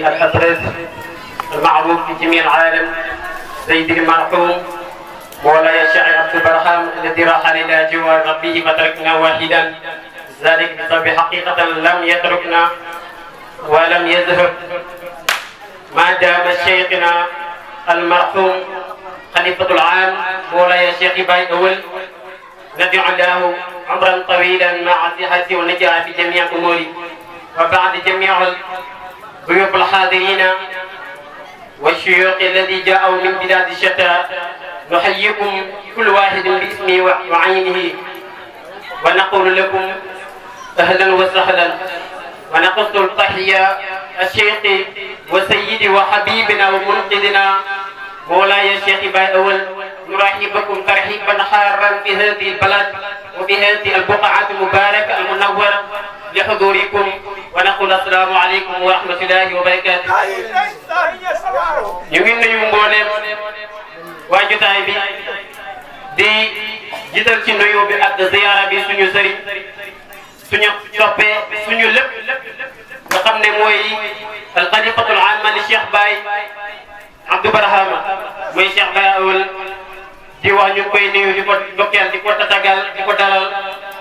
الأبرز المعروف في جميع العالم سيدي المرحوم مولاي الشيخ عبد البرهام الذي راح إلى جوار ربه فتركنا واحدا، ذلك بسبب حقيقة لم يتركنا ولم يذهب ما دام شيخنا المرحوم خليفة العام مولاي الشيخ باي أول ندعو له عمرا طويلا مع صحته والنجاح في جميع أموره. وبعد جميع ضيوف الحاضرين والشيوخ الذي جاءوا من بلاد الشتى نحييكم كل واحد باسمه وعينه ونقول لكم أهلا وسهلا، ونقص التحية الشيخ وسيدي وحبيبنا ومنقذنا مولاي الشيخ باي أول. نرحبكم ترحيبا حارا في هذه البلد وفي هذه البقعة المباركة المنورة لحضوركم، ونقول السلام عليكم ورحمة الله وبركاته. ñu ngi nuyu mboolem waa jotaay bi di jiital ci nuyu bi ak ziyaara bi suñu sëriñ suñu toppee suñu lépp nga xam ne mooy al xalifatul aam li Cheikh Baye Abdou Barhama mooy Cheikh Baye Awal di wax ñu koy nuyu di ko dokkeel di ko tatagal di ko dalal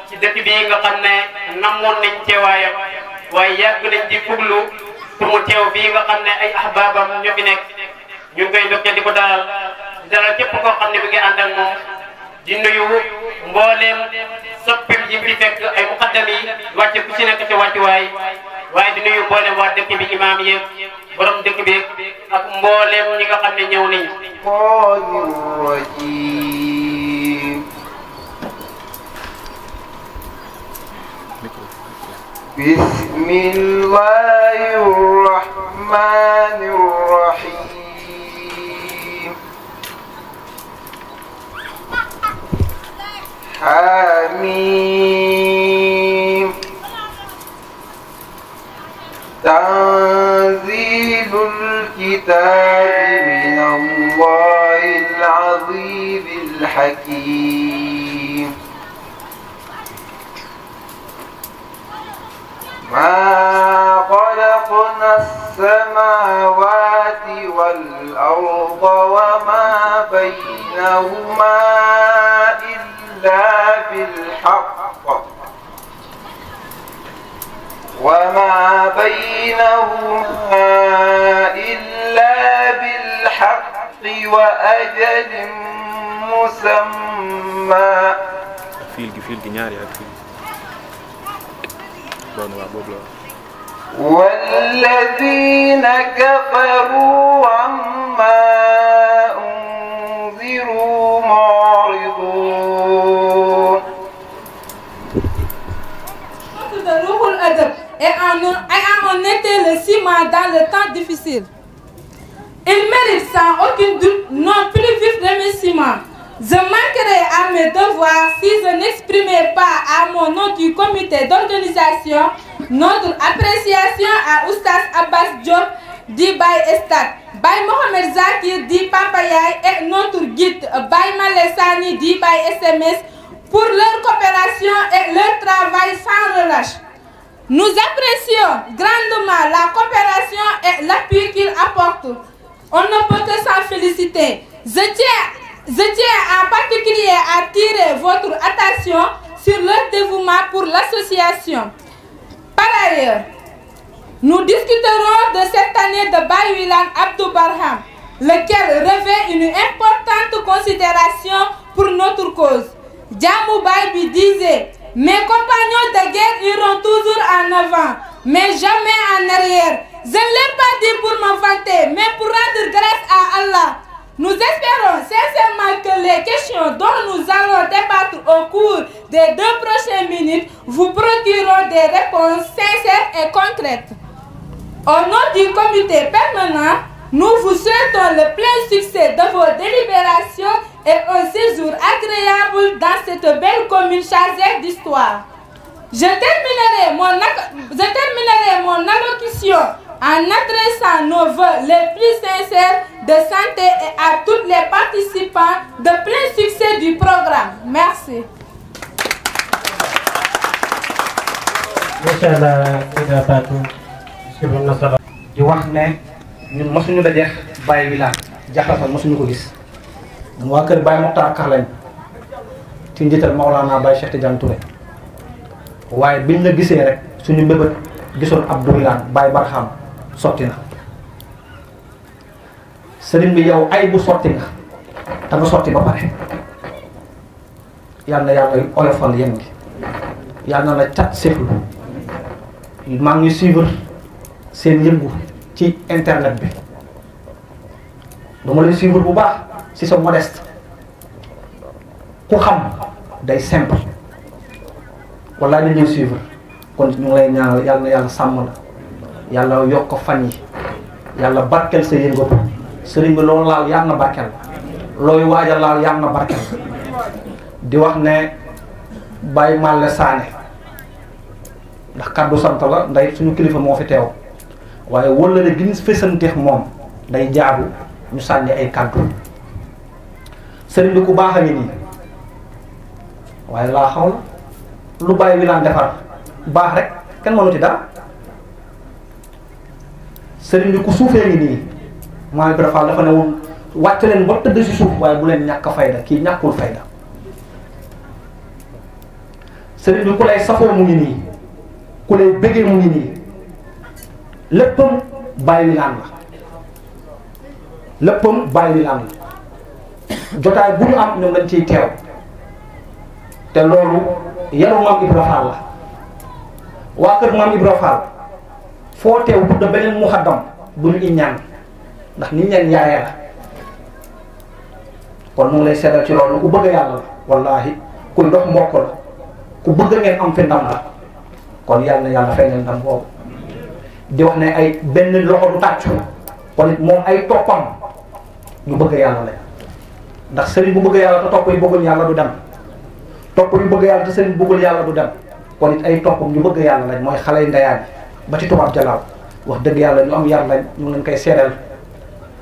ci dëkk bii nga xam ne namoon nañ teewaayam waaye yàgg nañ di fuglu pour mu teew bii nga xam ne ay ahbaabam ñoo fi nekk ñu ngi koy dokkeel di ko dalal képp koo xam ne mi ngi ànd ak moom di nuyu mbooleem soppim yi fi fekk ay muqaddam yi wàcce ku ci nekk ci wàccuwaay waaye di nuyu mbooleem waa dëkk bi imaam yeeg borom dëkk bi ak mbooleem ñi nga xam ne ñëw nañu. bismillahir rahmanir rahim. Hamim. Tanzilul kitabi minallahil azizil hakim. ما خلقنا السماوات والأرض وما بينهما إلا بالحق وأجل مسمى والذين كفروا عما أنذروا معرضون. De Ruhul Adab et en été le ciment dans le temps difficile. Il mérite sans aucun doute nos plus vifs remerciements. Je manquerai à mes devoirs si je n'exprimais pas à mon nom du comité d'organisation notre appréciation à Oustaz Abbas Diop dit Baye Estat, Baye Mohamed Zakir dit Papayaï et notre guide Baye Malessani dit Baye SMS pour leur coopération et leur travail sans relâche. Nous apprécions grandement la coopération et l'appui qu'ils apportent. On ne peut que s'en féliciter. Je tiens en particulier à attirer votre attention sur leur dévouement pour l'association. Par ailleurs, nous discuterons de cette année de Baye Wilane Abdou Barham, lequel revêt une importante considération pour notre cause. Djamou Baye disait: mes compagnons de guerre iront toujours en avant, mais jamais en arrière. Je ne l'ai pas dit pour me vanter, mais pour rendre grâce à Allah. Nous espérons sincèrement que les questions dont nous allons débattre au cours des 2 prochaines minutes vous procureront des réponses sincères et concrètes. Au nom du comité permanent, nous vous souhaitons le plein succès de vos délibérations et un séjour agréable dans cette belle commune chargée d'histoire. Je terminerai mon allocution en adressant nos vœux les plus sincères de santé et à tous les participants de plein succès du programme. Merci. di wax ne ñun mosuñu dajeex Baye Wilane jaxasal mosuñu ko gis ñun waa kër Baye Mokhtar Kar lañ ci njiital Maolana Baye Cheikh Tidiane Touré waaye biñ la gisee rek suñu mbébét gisoon Abdou Wilane Baye Barham sotti na sëriñ bi yow ay bu sotti nga te nga sotti ba pare yal na yàlla oyofal yéen gi yal na la cat seexlu maa ngi suivre seen yëngu ci internet bi dama lay suivre bu baax si sa modeste ku xam day simple walla ni ñuy suivre kon ñu ngi lay ñaanal yàlla na yàlla sàmm la yàlla yokk ko fan yi yàlla barkel sa yëngu sëriñ bi loolu laal yàlla na barkel looy waajal laal yàlla na barkel di wax ne Baye Malle Sané ndax kàddu sant la nday suñu kilifa moo fi teew waaye wëllëre gi ñu fësanteex moom day jaabu ñu sànni ay kàddu sëriñ bi ku baax a ngi nii waaye laa xaw la lu bàyyi wi naan defar baax rek kenn mënu ci dara sëriñ bi ku suufee ngi nii Maam Ibra Fall dafa ne woon wàcc leen ba tëdd si suuf waaye bu leen ñàkk fayda kii ñàkkul fayda sëriñ bi ku lay safoo mu ngi nii ku lay bëggee mu ngi nii léppam bàyyi wi naan la léppam bàyyi wi naan la jotaay bu ñu am ñoom dañ ciy teew te loolu yaru Maam Ibra Fall la waa kër Maam Ibra Fall foo teew bu da beneen muxaddam bu ñu iñaan ndax nit ñeen yaayee la kon mu ngi lay seetal ci loolu ku bëgg yàlla la wallaahi kuy dox mbokk la ku bëgg ngeen am fi ndam la kon yàlla na yàlla feeñal ndam boobu di wax ne ay benn loxo du tàccu kon it moom ay toppam ñu bëgg yàlla lañ ndax sëriñ bu bëgg yàlla te topp yi bëggul yàlla du dem topp yu bëgg yàlla te sëriñ bëggul yàlla du dem kon it ay toppam ñu bëgg yàlla lañ mooy xale yu ndeyaan ba ci tubaab jalaaw wax dëgg yàlla ñu am yar lañ ñu ngi leen koy seedeel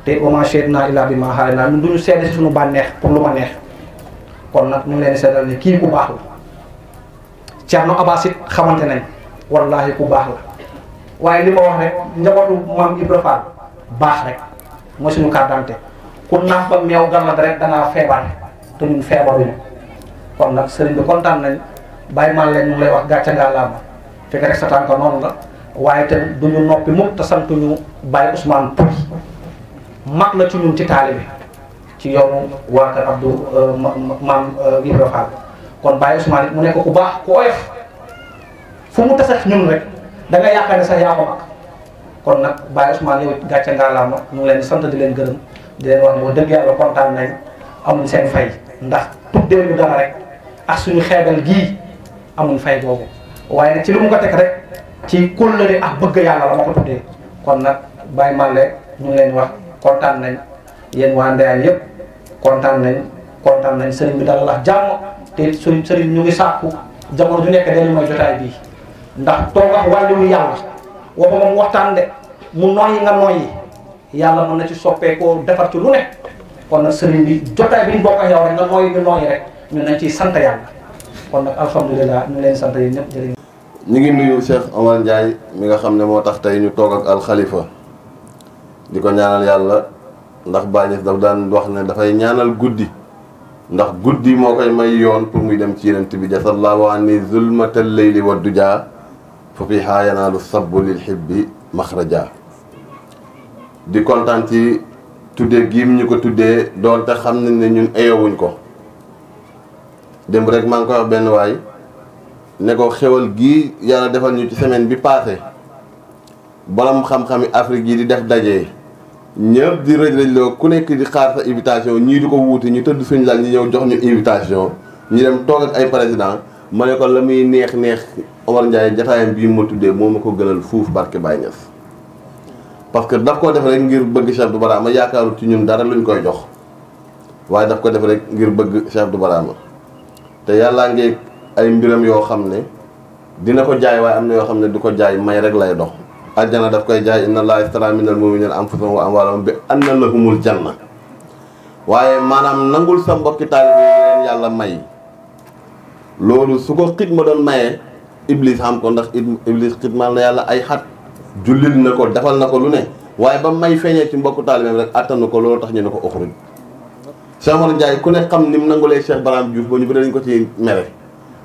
te wa maa shahidnaa illaa bimaa alimnaa ñun duñu seede si suñu bànneex pour lu ma neex kon nag ñu ngi leen di seedeel ne kii ku baax la Thierno Abbas it xamante nañ wallaahi ku baax la waaye li ma wax rek njabootu Maam Ibra Fall baax rek mooy suñu carte d'identité ku naax ba meew gàllank rek dangaa feebar te ñun feebaruñu kon nag sëriñ bi kontaan nañ bàyyi man leen ñu ngi lay wax gàcce ngaa laama fekk rek sa tànk noonu la waaye te duñu noppi mukk te santuñu Baye Ousmane Pouy mag la ci ñun ci taalibe ci yoonu waa kër Abdou Maam Ibra Fall kon Baye Ousmane it mu nekk ku baax ku oyof fu mu tasax ñun rek da nga yaakaar ne sax yaa ko mag kon nag Baye Ousmane yow it gàcce ngaa laama ñu ngi leen di sant di leen gërëm di leen wax ne wax dëgg yàlla kontaan nañ amuñ seen fay ndax tuddee ñu dara rek ak suñu xeebel gii amuñ fay boobu waaye nag ci lu mu ko teg rek ci kóllëre ak bëgg yàlla la ma ko tuddee kon nag Baye Malle ñu ngi leen wax kontaan nañ yéen waa Ndeyaan yëpp kontaan nañ sëriñ bi dala la jàmm te suñ sëriñ ñu ngi sàkku jamono ju nekk dañu may jotaay bii ndax toog ak wàllu yàlla waxuma mu waxtaan de mu noyyi nga noyyi yàlla mën na ci soppeekoo defar ci lu ne kon nag sëriñ bi jotaay bi ñu bokk ak yow rek nga noyyi ñu noyyi rek ñun nañ ciy sant yàlla kon nag alhamdulilah ñu leen sant yéen ñëpp jërëjëf. ñu ngi nuyu Cheikh Omar Ndiaye mi nga xam ne moo tax tey ñu toog ak alxalifa di ko ñaanal yàlla ndax Baye daf daan wax ne dafay ñaanal guddi ndax guddi moo koy may yoon pour muy dem ci yenent bi jasallaahu anni zulmatal layli wa duja fa fiihaa yanaalu sabbu lil hibbi maxraja di kontaan ci tuddee giim ñu ko tuddee doonte xam nañ ne ñun eyowuñ ko démb rek maa ngi koy wax benn waay ne ko xewal gii yàlla defal ñu ci semaine bi passé borom xam-xami Afrique yi di def daje ñëpp di rëj-rëjloo ku nekk di xaar sa invitation ñii di ko wuute ñu tëdd suñu lal ñi ñëw jox ñu invitation ñu dem toog ak ay président ma ne ko la muy neex Omar Ndiaye jataayam bii ma tuddee moo ma ko gënal fuuf barke Baye Niass parce que daf ko def rek ngir bëgg Cheikh Abdou Barama yaakaarul ci ñun dara luñ koy jox waaye daf ko def rek ngir bëgg Cheikh Abdou Barama te yàllaa ngi ay mbiram yoo xam ne dina ko jaay waaye am na yoo xam ne du ko jaay may rek lay dox aljana daf koy jaay inna allaha istara minal mu'minina anfusahum wa amwalahum bi anna lahumul janna waaye maanaam nangul sa mbokki taalibe yi leen yàlla may loolu su ko xidma doon mayee iblis xam ko ndax iblis xidmal na yàlla ay xat jullil na ko defal na ko lu ne waaye ba may feeñee ci mbokku taalibeem rek attanu ko loolu tax ñu ne ko uxruj Cheikh Omar Ndiaye ku ne xam ni mu nangulee Cheikh Barham Diouf ba ñu bëri dañ ko ci mere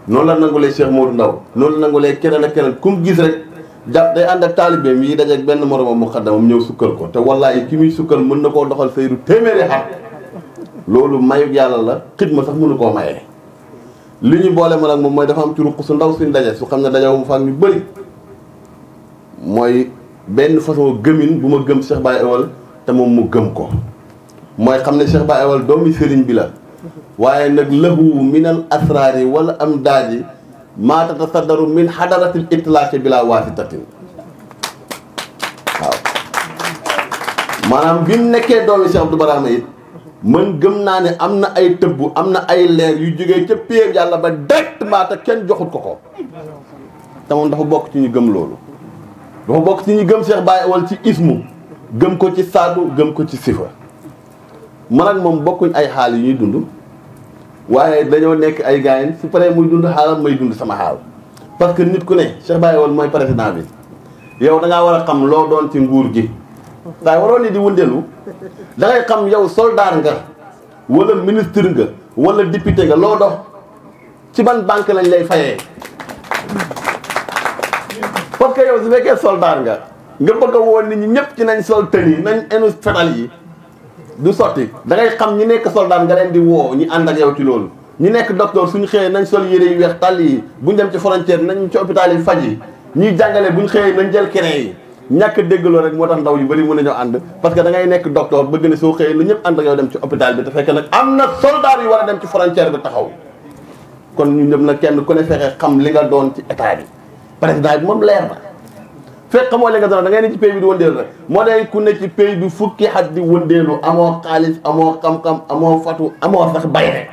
noonu la nangulee Cheikh Modou Ndaw noonu la nangulee keneen ak keneen ku mu gis rek jàpp day ànd ak taalibeem yi dajeeg benn moromam mu xaddamam ñëw sukkal ko te wallaahi ki muy sukkal mën na koo doxal sayru téeméeri at loolu mayug yàlla la xidma sax mënu koo mayee li ñu boole ma nag moom mooy dafa am ci ruq su ndaw suñ daje su xam ne dajewu mu fa ak ñu bëri mooy benn façon gëmin bu ma gëm Cheikh Baye Ewal te moom mu gëm ko mooy xam ne Cheikh Baye Ewal doomi sëriñ bi la waaye nag lahu minal asraari wala am daaji maa tatasaddaru min xadaratil itlaaqi bila waasitatin waaw maanaam bi mu nekkee doomi Cheikh Abdou Barama it man gëm naa ne am na ay tëbb am na ay leer yu jógee ca péer yàlla ba directement te kenn joxut ko ko te moom dafa bokk ci ñu gëm loolu dafa bokk ci ñu gëm Cheikh Baye Ewal ci ismu gëm ko ci saadu gëm ko ci sifa man ak moom bokkuñ ay xaal yu ñuy dund waaye dañoo nekk ay gaayen su paree muy dund xaalam may dund sama xaal parce que nit ku ne Cheikh Baye woon mooy président bi yow da ngaa war a xam loo doon ci nguur gi waaye waroon ni di wëndeelu da ngay xam yow soldat nga wala ministre nga wala député nga loo dox ci ban banque lañ lay fayee parce que yow su fekkee soldat nga bëgg a woon nit ñi ñëpp ci nañ sol tëni nañ enu fetal yi du sotti da ngay xam ñi nekk soldat nga leen di woo ñi ànd ak yow ci loolu ñi nekk docteur suñu xëyee nañ sol yére yu weex tàll yi buñ dem ci frontière nañ ci hôpital yi faj yi ñuy jàngale buñ xëyee nañ jël keneen yi ñàkk déggaloo rek moo tax ndaw yu bëri mën nañoo ànd parce que da ngay nekk docteur bëgg ne soo xëyee lu ñëpp ànd ak yow dem ci hôpital bi te fekk nag am na soldat yu war a dem ci frontière bi taxaw kon ñu ñëpp nag kenn ku ne fexe xam li nga doon ci état bi président bi moom leer na fekk xamoo li nga doon da ngay ne ci pays bi di wëndeelu rek moo day ku ne ci pays bi fukki at di wëndeelu amoo xaalis amoo xam-xam amoo fatu amoo sax bay rek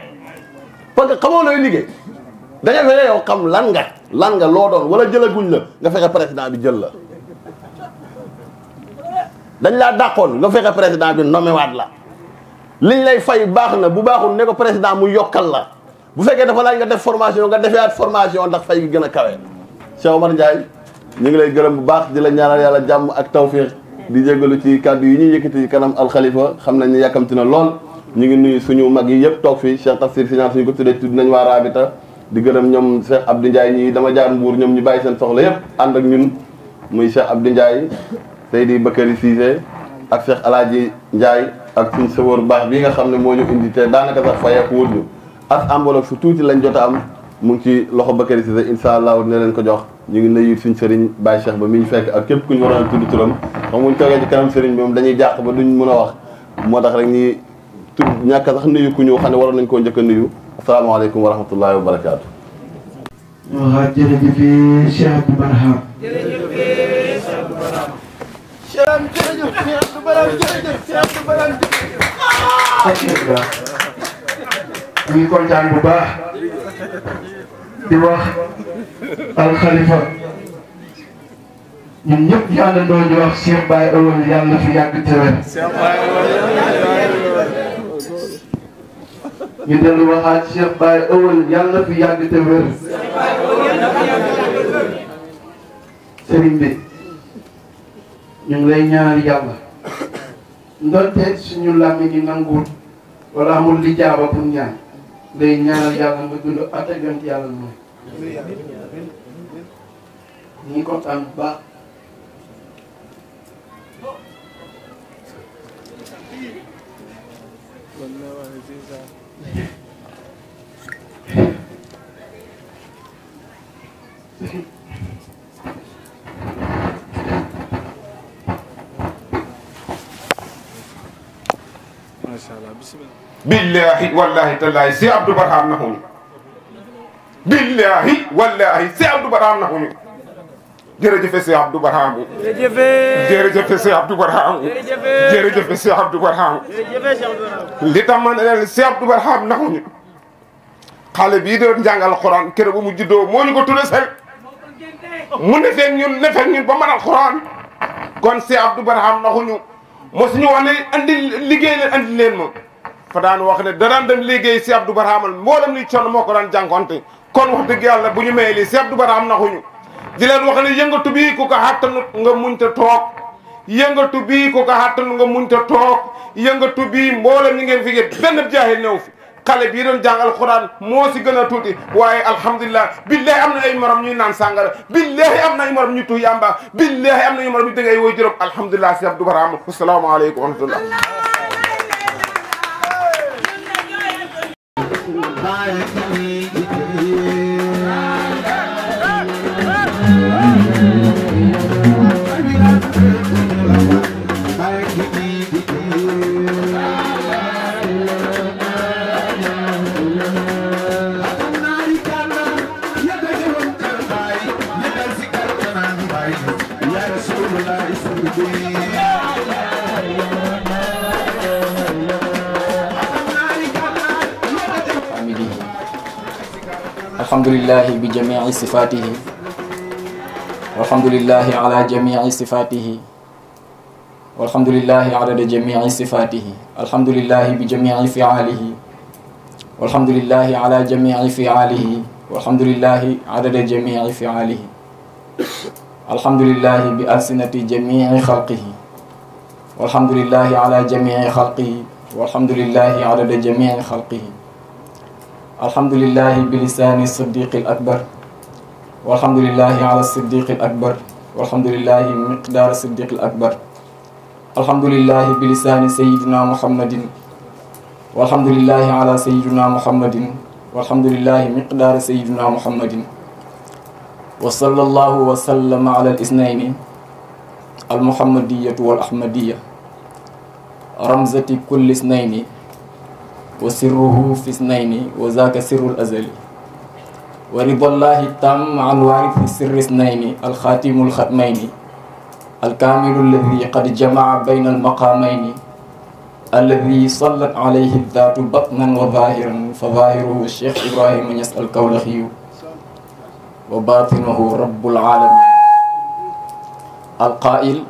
parce que xamoo looy liggéey da ngay fexe yow xam lan nga loo doon wala jëlaguñ la nga fexe président bi jël la dañ laa dàqoon nga fexe président bi nommé waat la liñ lay fay baax na bu baaxul ne ko président mu yokkal la bu fekkee dafa laaj nga def formation nga defewaat formation ndax fay gi gën a kawe Cheikh Omar Ndiaye ñu ngi lay gërëm bu baax di la ñaanal yàlla jàmm ak tawfiq di jégalu ci kàddu yi ñuy yëkkati kanam alxalifa xam nañ ne yàkkamti na lool ñu ngi nuyu suñu mag yi yëpp toog fii Cheikh Tafsir Siñaan suñu ko tuddee tudd nañ waa Rabita di gërëm ñoom Cheikh Abdou Ndiaye ñii dama jaar Mbuur ñoom ñu bàyyi seen soxla yëpp ànd ak ñun muy Cheikh Abdou Ndiaye Seydi Bakary Cissé ak Cheikh Alaaji Ndiaye ak suñ sëwër baax bii nga xam ne moo ñu indi te daanaka sax fayeeku wut ñu as enveloppe su tuuti lañ jot a am mu ngi ci loxo Bakary Cissé incha allah ne leen ko jox ñu ngi nuyu suñ sëriñ Baye Cheikh ba mi ñu fekk ak képp ku ñu waroon a tudd turam xam muñ toogee ci kanam sëriñ bi moom dañuy jàq ba duñ mën a wax moo tax rek ñi tudd ñàkk sax nuyu ku ñu xam ne waroon nañ koo njëkk a nuyu asalaamaaleykum wa rahmatullahi wa barakaatu. waaw jërëjëf Cheikh Abdou Barham. jërëjëf Cheikh Abdou Barham. Cheikh Abdou Barham jërëjëf Cheikh Abdou Barham. ñu ngi kontaan bu baax di wax alxalifa ñun ñëpp ñu àndandoo ñu wax Cheikh Baye Ewel yàlla fi yàgg te wér. ñu dellu waxaat Cheikh Baye Ewel yàlla fi yàgg te wér. sëriñ bi ñu ngi lay ñaanal yàlla ndonte suñu làmmiñ yi nanguwul wala amul li jaaba pour ñaan lay ñaanal yàlla nga dund attagant yàlla mooy ñu ngi kontaan bu baax. billahi wallahi tallahi si Abdou Barham naxuñu billahi wallahi si Abdou Barham naxuñu jërëjëf si Abdou Barham jërëjëf si Abdou Barham jërëjëf si Abdou Barham li tax ma ne leen si Abdou Barham naxuñu xale bii doon jàngal Alxuraan kër bu mu juddoo moo ñu ko tudde sel mu ne fekk ñun ba mën Alxuraan kon si Abdou Barham naxuñu mosuñu wax ne andi liggéey leen andi leen ma fa daan wax ne danaan dem liggéey si Abdou Barham mboolem ni coono moo ko daan jànkonte kon wax dëgg yàlla bu ñu mayee lii si Abdou Barham naxuñu di leen wax ne yëngatu bii ku ko xàttanut nga muñ ta toog yëngatu bii ku ko xàttanut nga muñ ta toog yëngatu bii mboolem ñi ngeen fi gét benn jaahil new fi xale bii doon jàng alxuraan moo si gën a tuuti waaye alhamdulilah billahi am na ay morom ñuy naan sàngara billahi am na ay morom ñu tuux yàmba billahi am na ay morom ñu dëgg ay woy juróom alhamdulilah si Abdou Barham asalaamaaleykum wa rahmatullah الحمد لله بجميع صفاته والحمد لله على جميع صفاته والحمد لله عدد جميع صفاته الحمد لله بجميع فعاله walhamdulillahi ala jami'i fi'alihi walhamdulillahi adada jami'i fi'alihi alhamdulillahi bi alsinati jami'i khalqihi walhamdulillahi ala jami'i khalqihi walhamdulillahi adada jami'i khalqihi alhamdulillahi bi lisani siddiqil akbar walhamdulillahi ala siddiqil akbar walhamdulillahi miqdar siddiqil akbar alhamdulillahi bi lisani sayyidina muhammadin walhamdulillahi ala sayyidina muhammadin walhamdulillahi miqdar sayyidina muhammadin wa sallallahu wa sallama ala al-isnayni al-muhammadiyatu wal ahmadiyya ramzati kulli isnayni wa sirruhu fi isnayni wa zaka sirrul azali wa ridallahi tam an warithi sirri isnayni al-khatimul khatmayni al-kamilu alladhi qad jama'a bayna al-maqamayni alladhi sallat alayhi dhatu batnan wa zahiran fa zahiruhu Cheikh Ibrahima Niass al-Kawlaxiyu wa batinuhu rabbul alamin al-qaa'il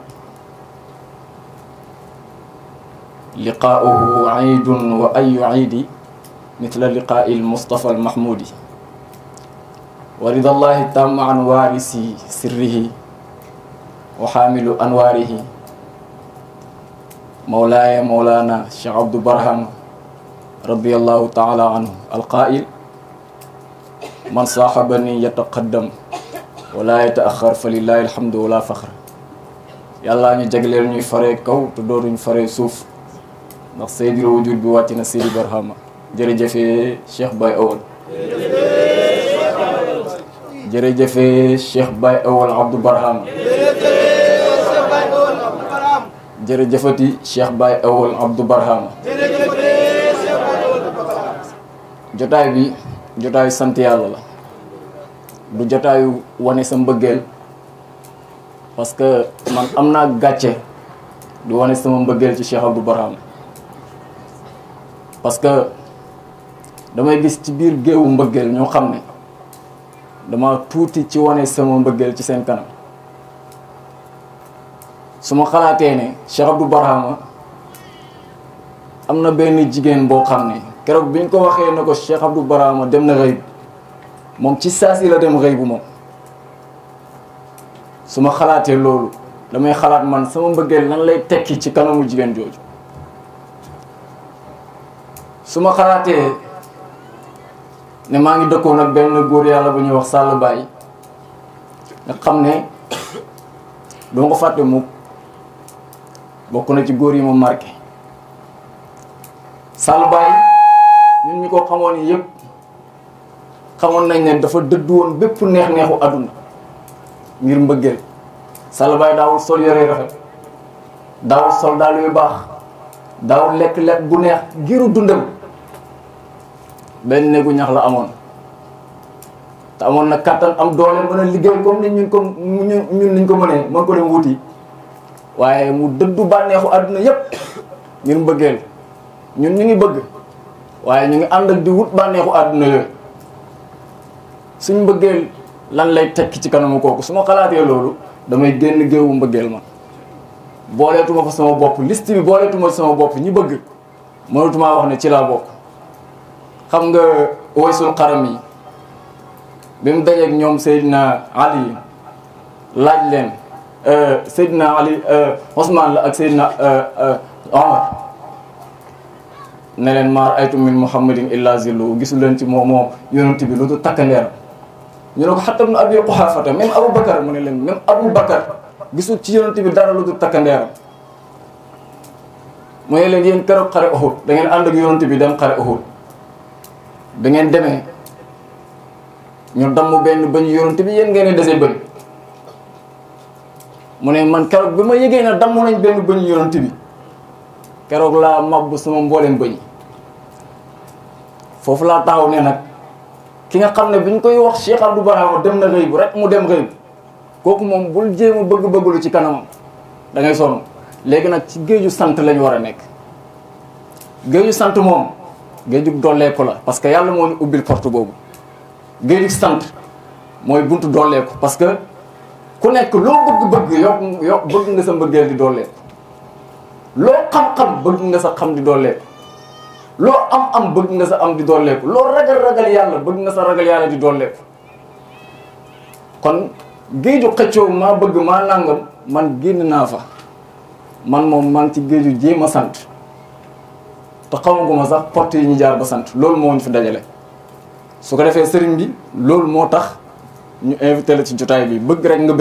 liqaa'uhu iidun wa ayyu iidi mithla liqaa'il Mustafa al-Mahmudi wa ridallahi tamma an waarisi sirrihi wa haamilu anwaarihi mawlaaya mawlaana Cheikh Abdou Barham radiyallahu taala anhu alqaa'il man saaxabani yataqaddam wala yataaxar fa lillahi alhamdu wala faxr yàllaa ñu jagleel ñuy faree kaw te dootuñ faree suuf ndax seydil wujud bi wàcc na Seydi Barhama jërëjëfee Cheikh Baye Awal jërëjëfee Cheikh Baye Awal Abdou Barhama jërëjëfati Cheikh Baye Awal Abdou Barhama jotaay bi jotaayu sant yàlla la du jotaayu wane sa mbëggeel parce que man am naa gàcce du wane sama mbëggeel ci Cheikh Abdou Barhama parce que damay gis ci biir géewu mbëggeel ñoo xam ne dama tuuti ci wane sama mbëggeel ci seen kanam su ma xalaatee ne Cheikh Abdou Barhama am na benn jigéen boo xam ne keroog biñ ko waxee ne ko Cheikh Abdou Barhama dem na xëy moom ci saasi la dem xëy bu moom su ma xalaatee loolu damay xalaat man sama mbëggeel nan lay tekki ci kanamu jigéen jooju su ma xalaatee ne maa ngi dëkkoon ak benn góor yàlla bu ñuy wax Sall Baye nga xam ne doo ko fàtte mukk bokk na ci góor yi ma marqué Sall Baye ñun ñi ko xamoon yi yëpp xamoon nañ ne dafa dëddu woon bépp neex-neexu àdduna ngir mbëggeel Sall Baye daawul sol yore rafet daawul sol daal yu baax daawul lekk-lekk bu neex giru dundam benn néegu ñax la amoon te amoon na kàttan am doole mën a liggéey comme ni ñun niñ ko mënee mën ko dem wuti waaye mu dëddu bànneexu àdduna yépp ngir mbëggeel ñun ñu ngi bëgg waaye ñu ngi ànd ak di wut bànneexu àdduna yooyu suñ mbëggeel lan lay tekki ci kanamu kooku su ma xalaatee loolu damay génn géewu mbëggeel ma booleetuma fa sama bopp liste bi booleetuma sama bopp ñi bëgg mënatumaa wax ne ci laa bokk xam nga Waysul Qarami bi mu dajeeg ñoom Seydina Ali laaj leen Seydina Ali Ousmane la ak Seydina Omar ne leen maar aytu min Muhammadin illa zillu gisu leen ci moom yonent bi lu dul takkandeeram ñu ne ko xatta ibn Abi Quhaafata même Abou Bakar mu ne leen même Abou Bakar gisul ci yonent bi dara lu dul takkandeeram mu ne leen yéen keroog xare Uhud da ngeen ànd ak yonent bi dem xare Uhud da ngeen demee ñu damm benn bañ yonent bi yéen ngeen dese bëñ mu ne man keroog bi ma yëgee na damm nañ benn bëñ yonent bi keroog laa mabbu sama mbooleem bëñ foofu laa taxaw ne nag ki nga xam ne bi ñu koy wax Cheikh Abdou Barhama dem na xëy bu rek mu dem xëy bu kooku moom bul jéem a bëgg-bëgglu ci kanamam da ngay sonn léegi nag ci géeju sant lañu war a nekk géeju sant moom géejug dolleeku la parce que yàlla moo ñu ubbil porte boobu géejug sant mooy buntu dolleeku parce que ku nekk loo bëgg-bëgg yokk bëgg nga sa mbëggeel di dolleeku loo xam-xam bëgg nga sa xam di dolleeku loo am bëgg nga sa am di dooleeku loo ragal yàlla bëgg nga sa ragal yàlla di dooleeku kon géeju xëccoo maa bëgg maa nangam man génn naa fa man moom maa ngi ci géeju jéem a sant te xamaguma sax porte yi ñu jaar ba sant loolu moo ñu fi dajale su ko defee sëriñ bi loolu moo tax ñu invité la ci jotaay bi bëgg rek nga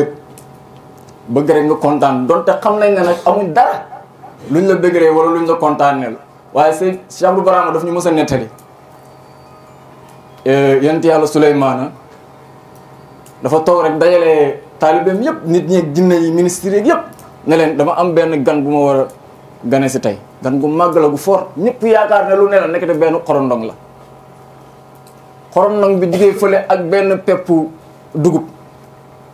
bëgg rek nga kontaan donte xam nañ ne nag amuñ dara luñ la bëggree wala luñ la kontaanee la waaye sëñ Cheikh Abdou Barhama daf ñu mës a nettali yonent yàlla Suleymaana dafa toog rek dajale taalibeem yëpp nit ñi ak jinne yi ministres yeeg yëpp ne leen dama am benn gan bu ma war a gane si tey gan gu màgg la gu fort ñëpp yaakaar ne lu ne la nekkate benn xorondong la xorondong bi diggee fële ak benn peppu dugub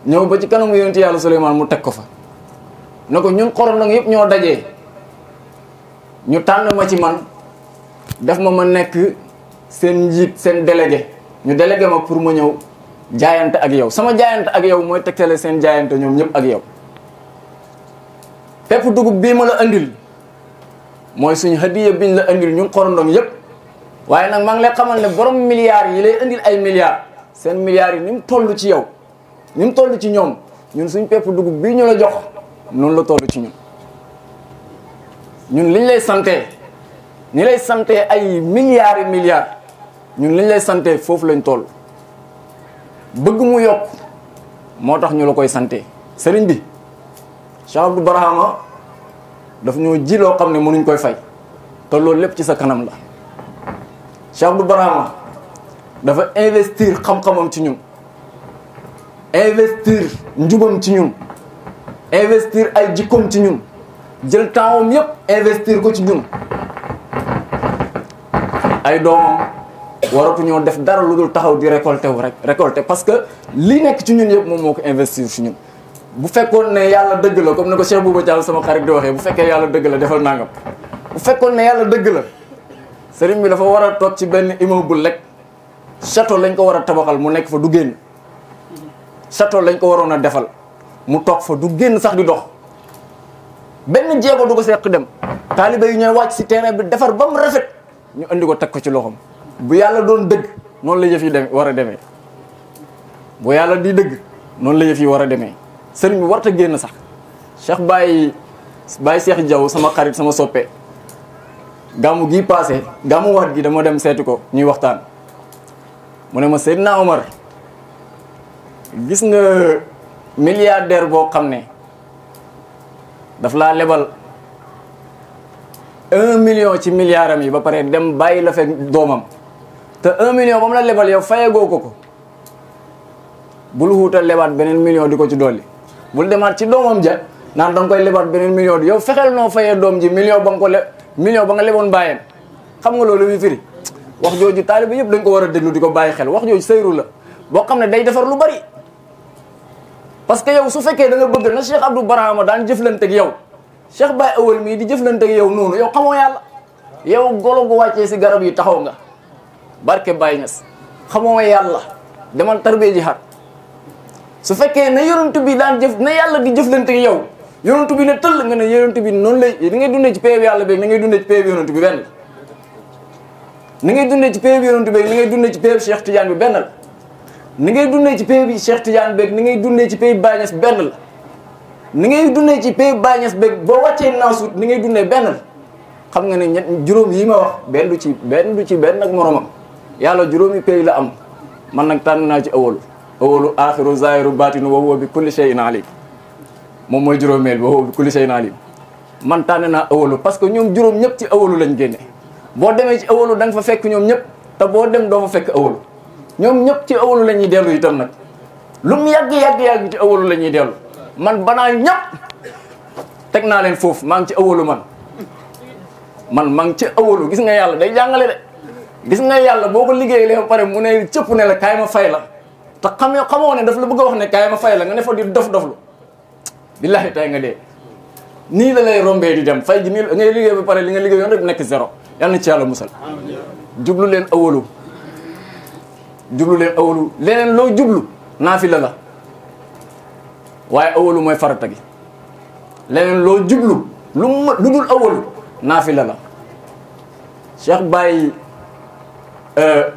ñëw ba ci kanamu yonent yàlla Suleymaan mu teg ko fa ne ko ñun xorondong yëpp ñoo dajee ñu tànn ma ci man def ma nekk seen njiit seen délégué ñu délégué ma pour ma ñëw jaayante ak yow sama jaayante ak yow mooy tegtale seen jaayante ñoom ñëpp ak yow pepp dugub bii ma la andil mooy suñu hadiya biñ la andil ñun xorondong yëpp waaye nag maa ngi lay xamal ne borom milliards yi lay andil ay milliards seen milliards yi ni mu toll ci yow ni mu toll ci ñoom ñun suñ pepp dugub bii ñu la jox noonu la toll ci ñun liñ lay santee ni lay santee ay milliards et milliards ñun liñ lay santee foofu lañ toll bëgg mu yokk moo tax ñu la koy santee sëriñ bi Cheikh Abdou Barhama daf ñoo ji loo xam ne mënuñ koy fay te loolu lépp ci sa kanam la Cheikh Abdou Barhama dafa investir xam-xamam ci ñun investir njubam ci ñun investir ay jikkoom ci ñun jël tempsam yëpp investir ko ci ñun ay doomam waratu ñoo def dara lu dul taxaw di récolter parce que li nekk ci ñun yëpp moom moo ko investir ci ñun bu fekkoon ne yàlla dëgg la comme ni ko Cheikh Bouba Thial sama xarit di waxee bu fekkee yàlla dëgg la defal nangam bu fekkoon ne yàlla dëgg la sëriñ bi dafa war a toog ci benn immeuble rek château lañ ko war a tabaxal mu nekk fa du génn château lañ ko waroon a defal mu toog fa du génn sax di dox benn jéego du ko seq dem taalibe yi ñooy wàcc si terrain bi defar ba mu rafet ñu andi ko teg ko ci loxoom bu yàlla doon dëgg noonu la yëf yi war a demee bu yàlla di dëgg noonu la yëf yi war a demee sëriñ bi warta génn sax Cheikh Baye Cheikh Diaw sama xarit sama soppe gàmmu gii passé gàmmu waat gi dama dem seeti ko ñuy waxtaan mu ne ma Seydina Omar gis nga milliardaire boo xam ne daf laa lebal 1 million ci milliardam yi ba pare dem bàyyi la fekk doomam te 1 million ba mu la lebal yow fayagoo ko bul wuutal lebaat beneen million di ko ci dolli bul demaat ci doomam ja naan da nga koy lebaat beneen million yow fexeel noo fayee doom ji million ba nga leboon bàyyeen xam nga loolu muy firi wax jooju taalibe yëpp dañ ko war a déglu di ko bàyyi xel wax jooju sëyru la boo xam ne day defar lu bari parce que yow su fekkee da nga bëgg na Cheikh Abdou Barhama daan jëflante ak yow Cheikh Baye Awal mii di jëflante ak yow noonu yow xamoo yàlla yow golo gu wàccee si garab yi taxaw nga barke Baye Niass xamoo yàlla demal tarbee ji xat su fekkee ne yonent bi daan na yàlla di jëflante ak yow yonent bi ne tëll nga ne yonent bi noonu lay ni ngay dundee ci péeb yàlla beeg ni ngay dundee ci péeb yonent bi benn ni ngay dundee ci péeb yonent beeg ni ngay dundee ci péeb Cheikh Tidiane bi benn la ni ngay dundee ci pays bi Cheikh Tidiane beeg ni ngay dundee ci pays Baye Niass benn la ni ngay dundee ci pays Baye Niass beeg boo wàccee naasut ni ngay dundee benn la xam nga ne ñett juróom yi ma wax benn du ci benn ak moromam yàlla juróomi pays la am man nag tànn naa ci awalu axiru zahiru batinu wa huwa bi kulli shay'in alim moom mooy juróomeel bi wa huwa bi kulli shay'in alim man tànn naa awalu parce que ñoom juróom ñëpp ci awalu lañ génne boo demee ci awalu da nga fa fekk ñoom ñëpp te boo dem doo fa fekk awalu ñoom ñëpp ci awalu la ñuy dellu itam nag lu mu yàgg ci awalu la ñuy dellu man banaa ñëpp teg naa leen foofu maa ngi ci awalu man maa ngi ci awalu gis nga yàlla day jàngale de gis nga yàlla boo ko liggéeyee ba pare mu ne cëpp ne la kaay ma fay la te xamoo ne daf la bëgg a wax ne kaay ma fay la nga ne fa di dof-doflu billahi tay nga dee nii la lay rombee di dem fay ji nii ngay liggéey ba pare li nga liggéey yoon rek nekk zéro yàlla na ci yàlla musal jublu leen awalu leneen loo jublu naafila la waaye awalu mooy farata gi leneen loo jublu lu dul awalu naafila la Cheikh Baye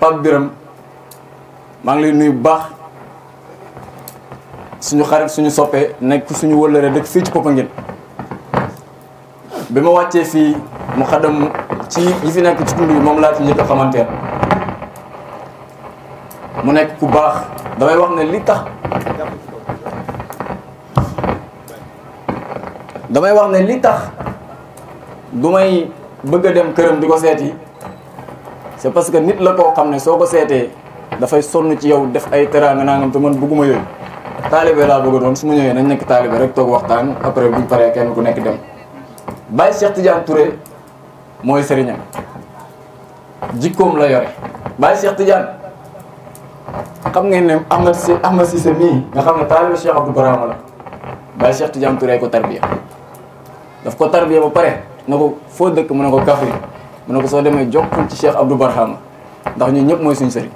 Pape Biram maa ngi lay nuyu bu baax suñu xarit suñu soppee nekk suñu wëllëre dëkk fii ci Popenguine bi ma wàccee fii mu xadam ci yi fi nekk ci tund bi moom laa ci njëkk a xamante mu nekk ku baax damay wax ne li tax du may bëgg a dem këram di ko seeti c'est parce que nit la koo xam ne soo ko seetee dafay sonn ci yow def ay teraanga nangam te man bëgguma yooyu taalibe laa bëgg a doon su ma ñëwee nañ nekk taalibe rek toog waxtaan après buñ paree kenn ku nekk dem. Baye Cheikh Tidiane Touré mooy sëriñam jikkoom la yore Baye Cheikh Tidiane xam ngeen ne Ahmed Cissé mii nga xam ne taalibe Cheikh Abdou Barama la Baye Cheikh Tidiane Touré ko tarbiya daf ko tarbiya ba pare na ko foo dëkk mu ne ko Kaffrine mu ne ko soo demee jokkul ci Cheikh Abdou Barama ndax ñun ñëpp mooy suñu sëriñ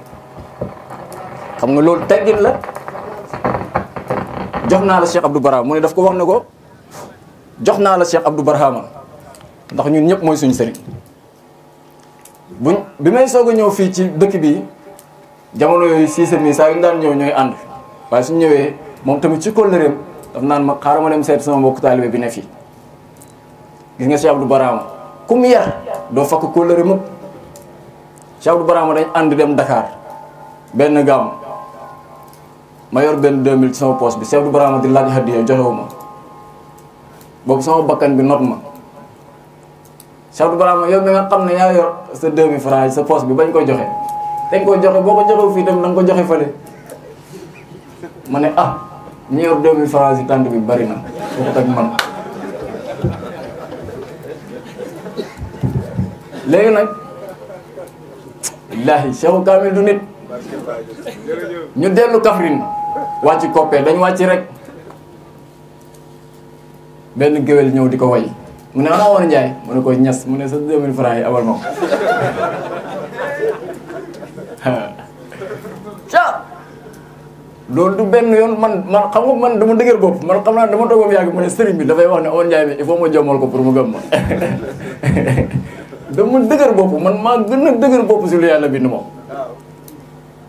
xam nga loolu teggin la jox naa la Cheikh Abdou Barama mu ne daf ko wax ne ko jox naa la Cheikh Abdou Barama ndax ñun ñëpp mooy suñu sëriñ bi may soog a ñëw fii ci dëkk bi jamono yooyu Cissé mi saa yu ñu daan ñëw ñooy ànd waaye suñu ñëwee moom tamit ci kóllëreem daf naan ma xaaral ma dem seet sama mbokk taalibe bi ne fii gis nga Cheikh Abdou Barama ku mu yar doo fakk kóllëre mukk Cheikh Abdou Barama dañ ànd dem Dakar benn gàmm ma yor benn 2000 ci sama poche bi Cheikh Abdou Barama di laaj hadiya joxewu ma boobu sama bakkan bi not ma Cheikh Abdou Barama yow mi nga xam ne yaa yor sa 2000 francs sa poche bi bañ koy joxe dañ koy joxe boo ko joxewu fii tam da nga ko joxe fële ma ne ñi yor 2000 francs yi tànt bi bari na waxut ak man léegi nag illaahi Cheikh Kamil du nit ñu dellu Kaffrine wàcc Koppee dañ wàcc rek benn géwél ñëw di ko way mu ne ana woon Njaay mu ne ko ñas mu ne sa 2000 francs yi abal ma ko loolu du benn yoon man xam nga man dama dëgër bopp man xam naa dama toog ba yàgg mu ne sëriñ bi dafay wax ne Omar Ndiaye bi il faut ma jommal ko pour mu gëm ma dama dëgër bopp man maa gën a dëgër bopp si lu yàlla bind moom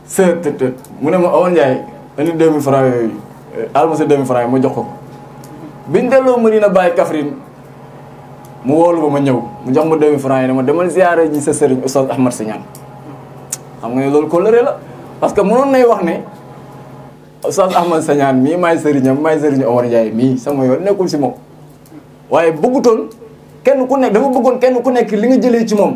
tët mu ne ma Omar Ndiaye indi 2000 francs yooyu alma sa 2000 francs yi ma jox ko biñ delloo Medina Baye Kaffrine mu woolu ba ma ñëw mu jox ma 2000 francs yi ne ma demal ziyaare ji sa sëriñ Oustaz Ahmad Sagnane xam nga ne loolu kóllëre la parce que mënoon nay wax ne Oustaz Ahmad Sagnane mii maay sëriñam maay sëriñu Omar Ndiaye mii sama yoon nekkul si moom waaye bëggutoon kenn ku nekk dafa bëggoon kenn ku nekk li nga jëlee ci moom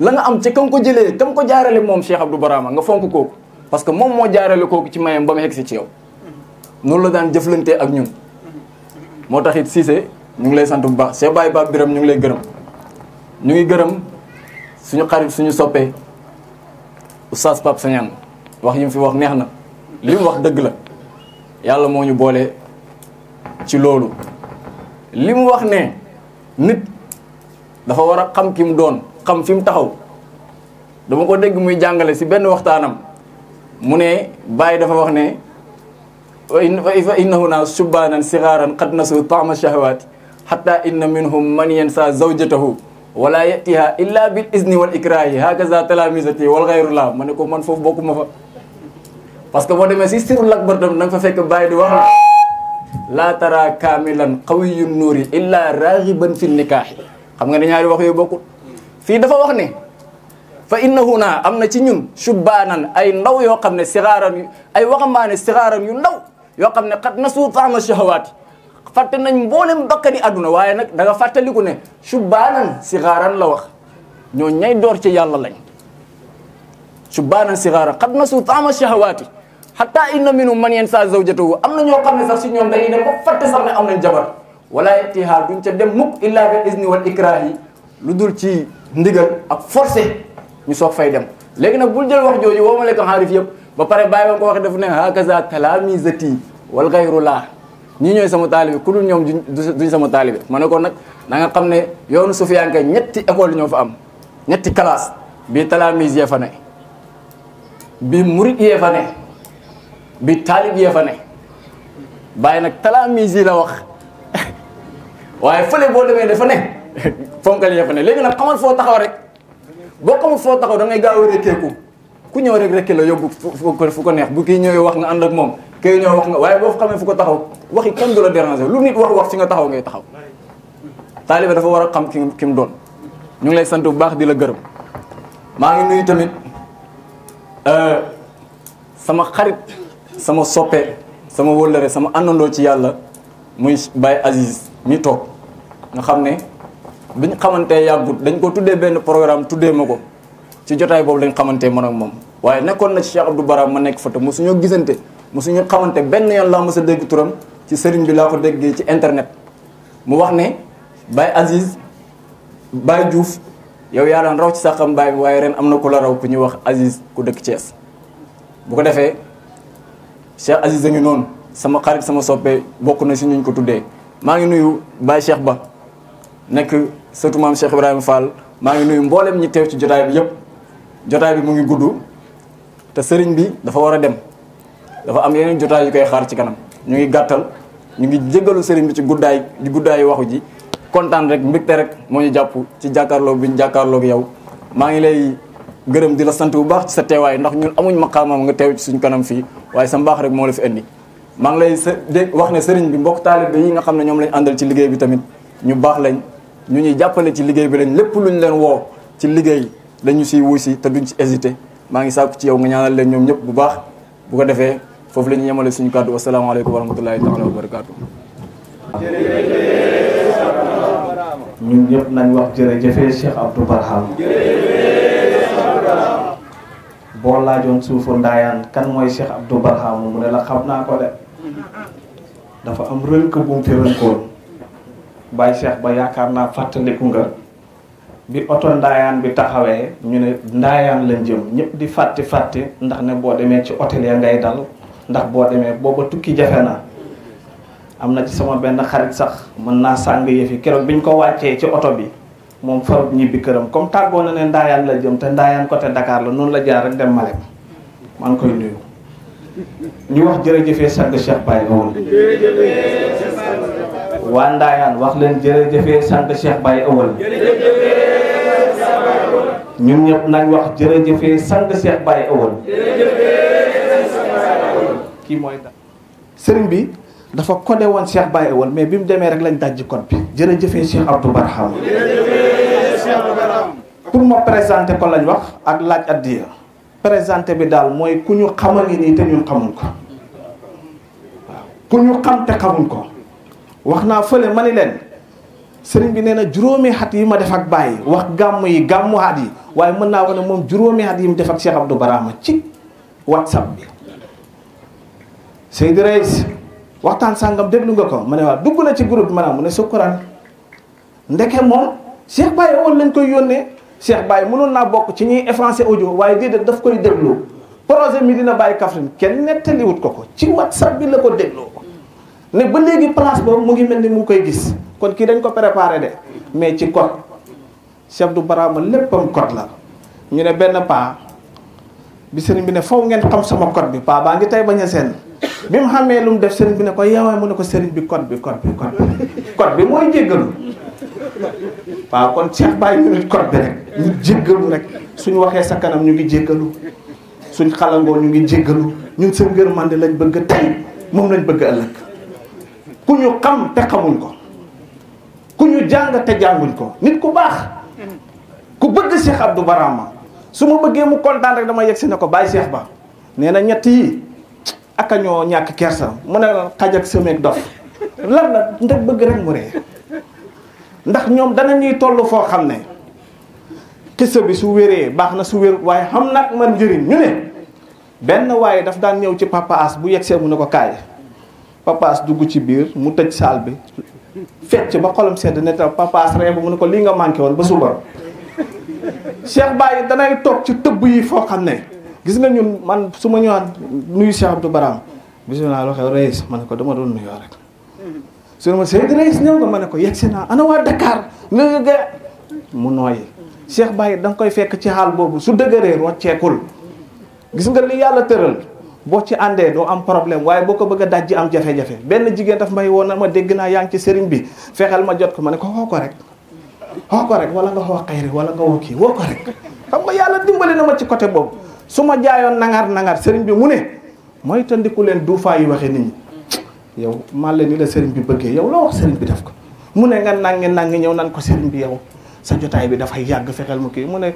la nga am ci kam ko jëlee kam ko jaarale moom Cheikh Abdou Barama nga fonk kooku parce que moom moo jaarale kooku ci mayam ba mu yegg si ci yow noonu la daan jëflantee ak ñun moo tax it Cissé ñu ngi lay sant bu baax Cheikh Baye Pape Biram ñu ngi lay gërëm ñu ngi gërëm suñu xarit suñu soppee Oustaz Pape Sagnane wax yi mu fi wax neex na li mu wax dëgg la yàlla moo ñu boole ci loolu li mu wax ne nit dafa war a xam ki mu doon xam fi mu taxaw dama ko dégg muy jàngale si benn waxtaanam mu ne Baye dafa wax ne fa innahu naa subbaanan sigaaran qad nasu taama shahawaati hatta inna minhum man yansa zawjatahu wala yatiha illa bil izni wal ikrahi hakaza talamisati wal ghayrullah ma ne ko man foofu bokkuma fa parce que boo demee si sirul akbar tam da nga fa fekk Baye di wax laa tara kaamilan qawiyun nuuri illa raghiban fi nikaahi xam nga ne ñaari wax yooyu bokkul fii dafa wax ne fa innahu naa am na ci ñun subbaanan ay ndaw yoo xam ne sigaaran yu ay waxambaane sigaaran yu ndaw yoo xam ne xat nasu taama shahawaati fàtte nañ mboolem bakkani àdduna waaye nag da nga fàttaliku ne subbaanan sigaaran la wax ñoo ñay door ci yàlla lañ subbaanan sigaaran xat nasu taama shahawaati hatta inna minhum man yansa zawjatahu am na ñoo xam ne sax si ñoom dañuy dem ba fàtte sax ne am nañ jabar wala yatiha duñ ca dem mukk illa bi izni wal ikrahi lu dul ci ndigal ak forcé ñu soog fay dem léegi nag bul jël wax jooju woo ma lekk xaarif yëpp ba pare bàyyi ba ko wax daf ne hakaza talamizati wal gayrullah ñii ñooy sama taalibe ku dul ñoom duñ sama taalibe ma ne ko nag na nga xam ne yoonu sufiyanke ñetti école ñoo fa am ñetti classe bii talamise yee fa ne bii murid yee fa ne bii taalib yee fa ne bàyyi nag talamise yi la wax waaye fële boo demee dafa ne fonkal yee fa ne léegi nag xamal foo taxaw rek boo xamul foo taxaw da ngay gaaw a rekkeeku ku ñëw rek rekki la yóbbu fu ko neex bu kii ñëwee wax nga ànd ak moom kii ñëw wax nga waaye boo xamee fu ko taxaw waxi kenn du la déranger lu nit wax fi nga taxaw ngay taxaw taalibe dafa war a xam ki mu doon ñu ngi lay sant bu baax di la gërëm maa ngi nuyu tamit sama xarit sama soppe sama wóllëre sama àndandoo ci yàlla muy Baye Aziz mi toog nga xam ne biñ xamantee yàggut dañ ko tuddee benn programme tuddee ma ko ci jotaay boobu lañ xamantee man ak moom waaye nekkoon na ci Cheikh Abdou Bara ma nekk fa te mosuñoo gisante mosuñu xamante benn yoon laa mos a dégg turam ci sëriñ bi laa ko déggee ci internet mu wax ne Baye Aziz Baye Diouf yow yaa daan raw ci sa xam baay bi waaye ren am na ku la raw ku ñuy wax Aziz ku dëkk Thiès bu ko defee Cheikh Aziz a ngi noonu sama xarit sama soppe bokk na si ñu ko tuddee maa ngi nuyu Baye Cheikh Ba nekk sëtu maam Cheikh Ibrahima Fall maa ngi nuyu mboolem ñi teew ci jotaay bi yëpp jotaay bi mu ngi gudd te sëriñ bi dafa war a dem dafa am yeneen jotaay yu koy xaar ci kanam ñu ngi gàttal ñu ngi jéggalu sëriñ bi ci guddaayu waxu ji kontaan rek mbégte rek moo ñu jàpp ci jàkkaarloo bi ñu jàkkaarloog yow maa ngi lay gërëm di la sant bu baax ci sa teewaay ndax ñun amuñ maqaamam nga teew ci suñ kanam fii waaye sa mbaax rek moo la fi indi maa ngi lay wax ne sëriñ bi mbokk taalibe yi nga xam ne ñoom lañ àndal ci liggéey bi tamit ñu baax lañ ñu ñuy jàppale ci liggéey bi lañ lépp luñ leen woo ci liggéey dañu siy wuy si te duñ ci hésité maa ngi sàkku ci yow nga ñaanal leen ñoom ñëpp bu baax bu ko defee foofu la ñu yemale suñu kàddu wasalaamaaleykum wa rahmatullahi taala wa barakaatu. ñun ñëpp nañ wax jërëjëfee Cheikh Abdou Barham boo laajoon suufu ndaayaan kan mooy Cheikh Abdou Barham mu ne la xam naa ko de dafa am rënk bu mu fi rënkoon Baye Cheikh ba yaakaar naa fàttaliku nga bi oto ndaayaan bi taxawee ñu ne ndaayaan lañ jëm ñëpp di fàtti ndax ne boo demee ci hôtel ya ngay dal ndax boo demee booba tukki jafe na am na ci sama benn xarit sax mën naa sàng yëfi keroog bi ñu ko wàccee ci oto bi moom farut ñibbi këram comme tàggoo na ne ndaayaan la jëm te ndaayaan côté Dakar la noonu la jaar rek dem Malem maa ngi koy nuyu ñu wax jërëjëfee sang Cheikh Baye Awal waa ndaayaan wax leen jërëjëfee sang Cheikh Baye Awal ñun ñëpp nañ wax jërëjëfee sang Cheikh Baye Awal kii mooy sëriñ bi dafa codé woon Cheikh Baye Awal mais bi mu demee rek lañ dajji code bi jërëjëfee Cheikh Abdou Barham pour ma présenter ko lañ wax ak laaj addiya présenté bi daal mooy ku ñu xamal nii te ñun xamuñ ko waaw ku ñu xam te xamuñ ko wax naa fële ma ni leen sëriñ bi nee na juróomi at yi ma def ak Baye wax gàmm yi gàmmu at yi waaye mën naa wax ne moom juróomi at yi mu def ak Cheikh Abdou Barham ci WhatsApp bi Seydi Reis waxtaan sàngam déglu nga ko ma ne waaw dugg na ci groupe bi maanaam mu ne sukkuraan ndeke moom Cheikh Baye Awal lañ koy yónnee Cheikh Baye mënoon naa bokk ci ñuy effacé audio waaye déedéet daf koy déglu projet Medina Baye Kaffrine kenn nettaliwut ko ci WhatsApp bi la ko dégloo ne ba léegi place boobu mu ngi mel ni mu koy gis kon kii dañ ko préparé de mais ci code Cheikh Abdou Barham léppam code la ñu ne benn paa bi sëriñ bi ne faw ngeen xam sama code bi paa baa ngi tey bañ a seen bi mu xamee lu mu def sëriñ bi ne ko yeewaay mu ne ko sëriñ bi code bi mooy jéggalu waaw kon Cheikh Baye ñu nit code bi rek ñu jéggalu rek suñu waxee sa kanam ñu ngi jéggalu suñ xalangoo ñu ngi jéggalu ñun sa ngërmande lañ bëgg tey moom lañ bëgg ëllëg ku ñu xam te xamuñ ko ku ñu jàng te jànguñ ko nit ku baax ku bëgg Cheikh Abdou Barham su ma bëggee mu kontaan rek dama yegg si ne ko Baye Cheikh Ba nee na ñett yi aka ñoo ñàkk kersa mu ne la xaj ak sëmeeg dof lan la ndax bëgg rek mu ree ndax ñoom dana ñuy toll foo xam ne kese bi su wéree baax na su wér waaye xam nag man njëriñ ñu ne benn waaye daf daan ñëw ci Papa As bu yegsee mu ne ko kaay Papa As dugg ci biir mu tëj saal bi fecc ba xolam sedd ne ta Papa As ree ba mu ne ko lii nga manqué woon ba suba Cheikh Baye danay toog ci tëbb yi foo xam ne gis nga ñun man su ma ñëwaat nuyu Cheikh Abdou Barham bisimilah loo xew Reis ma ne ko dama doon nuyoo rek su ma Seydi Reis ñëw nga ma ne ko yegsi naa ana waa Dakar nga mu nooyi Cheikh Baye da nga koy fekk ci xaal boobu su dëgëree rocceekul gis nga li yàlla tëral boo ci àndee doo am problème waaye boo ko bëgg a dajji am jafe-jafe benn jigéen daf may woon na ma dégg naa yaa ngi ci sëriñ bi fexeel ma jot ko ma ne ko woo ko rek wala nga woo xayri wala nga woo kii woo ko rek xam nga yàlla dimbali na ma ci côté boobu su ma jaayoon nangar sëriñ bi mu ne mooy tandiku leen duufaa yi waxee nit ñi yow man la ni la sëriñ bi bëggee yow loo wax sëriñ bi def ko mu ne nga nangi ñëw nan ko sëriñ bi yow sa jotaay bi dafay yàgg fexeel mu kii mu ne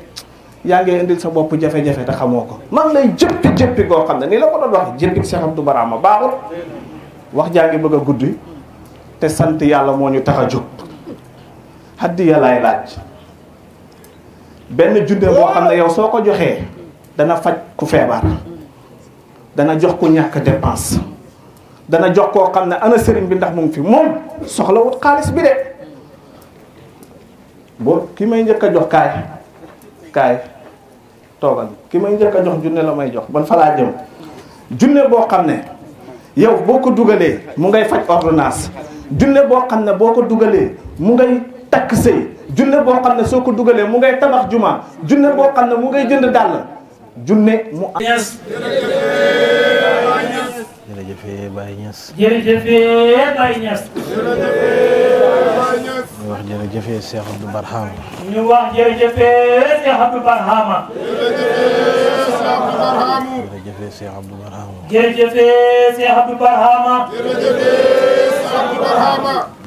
yaa ngi indil sa bopp jafe-jafe te xamoo ko man lay jëppi goo xam ne nii la ko doon wax jëppi Cheikh Abdou Barama baaxul wax jaa ngi bëgg a guddi te sant yàlla moo ñu tax a jóg hadiya laay laaj benn junne boo xam ne yow soo ko joxee dana faj ku feebar dana jox ku ñàkk dépense dana jox koo xam ne ana sëriñ bi ndax mu ngi fi moom soxlawut xaalis bi de boo ki may njëkk a jox kaay toogal ki may njëkk a jox junne la may jox man fa laa jëm junne boo xam ne yow boo ko dugalee mu ngay faj ordonnance junne boo xam ne boo ko dugalee mu ngay takk sëy junne boo xam ne soo ko dugalee mu ngay tabax juma junne boo xam ne mu ngay jënd dàll junne mu am. jërëjëf Baye Niass. jërëjëf Baye Niass. ñu wax jërëjëf Cheikh Abdou Barhama. ñu wax jërëjëf Cheikh Abdou Barhama. jërëjëf Cheikh Abdou Barhama. jërëjëf Cheikh Abdou Barhama.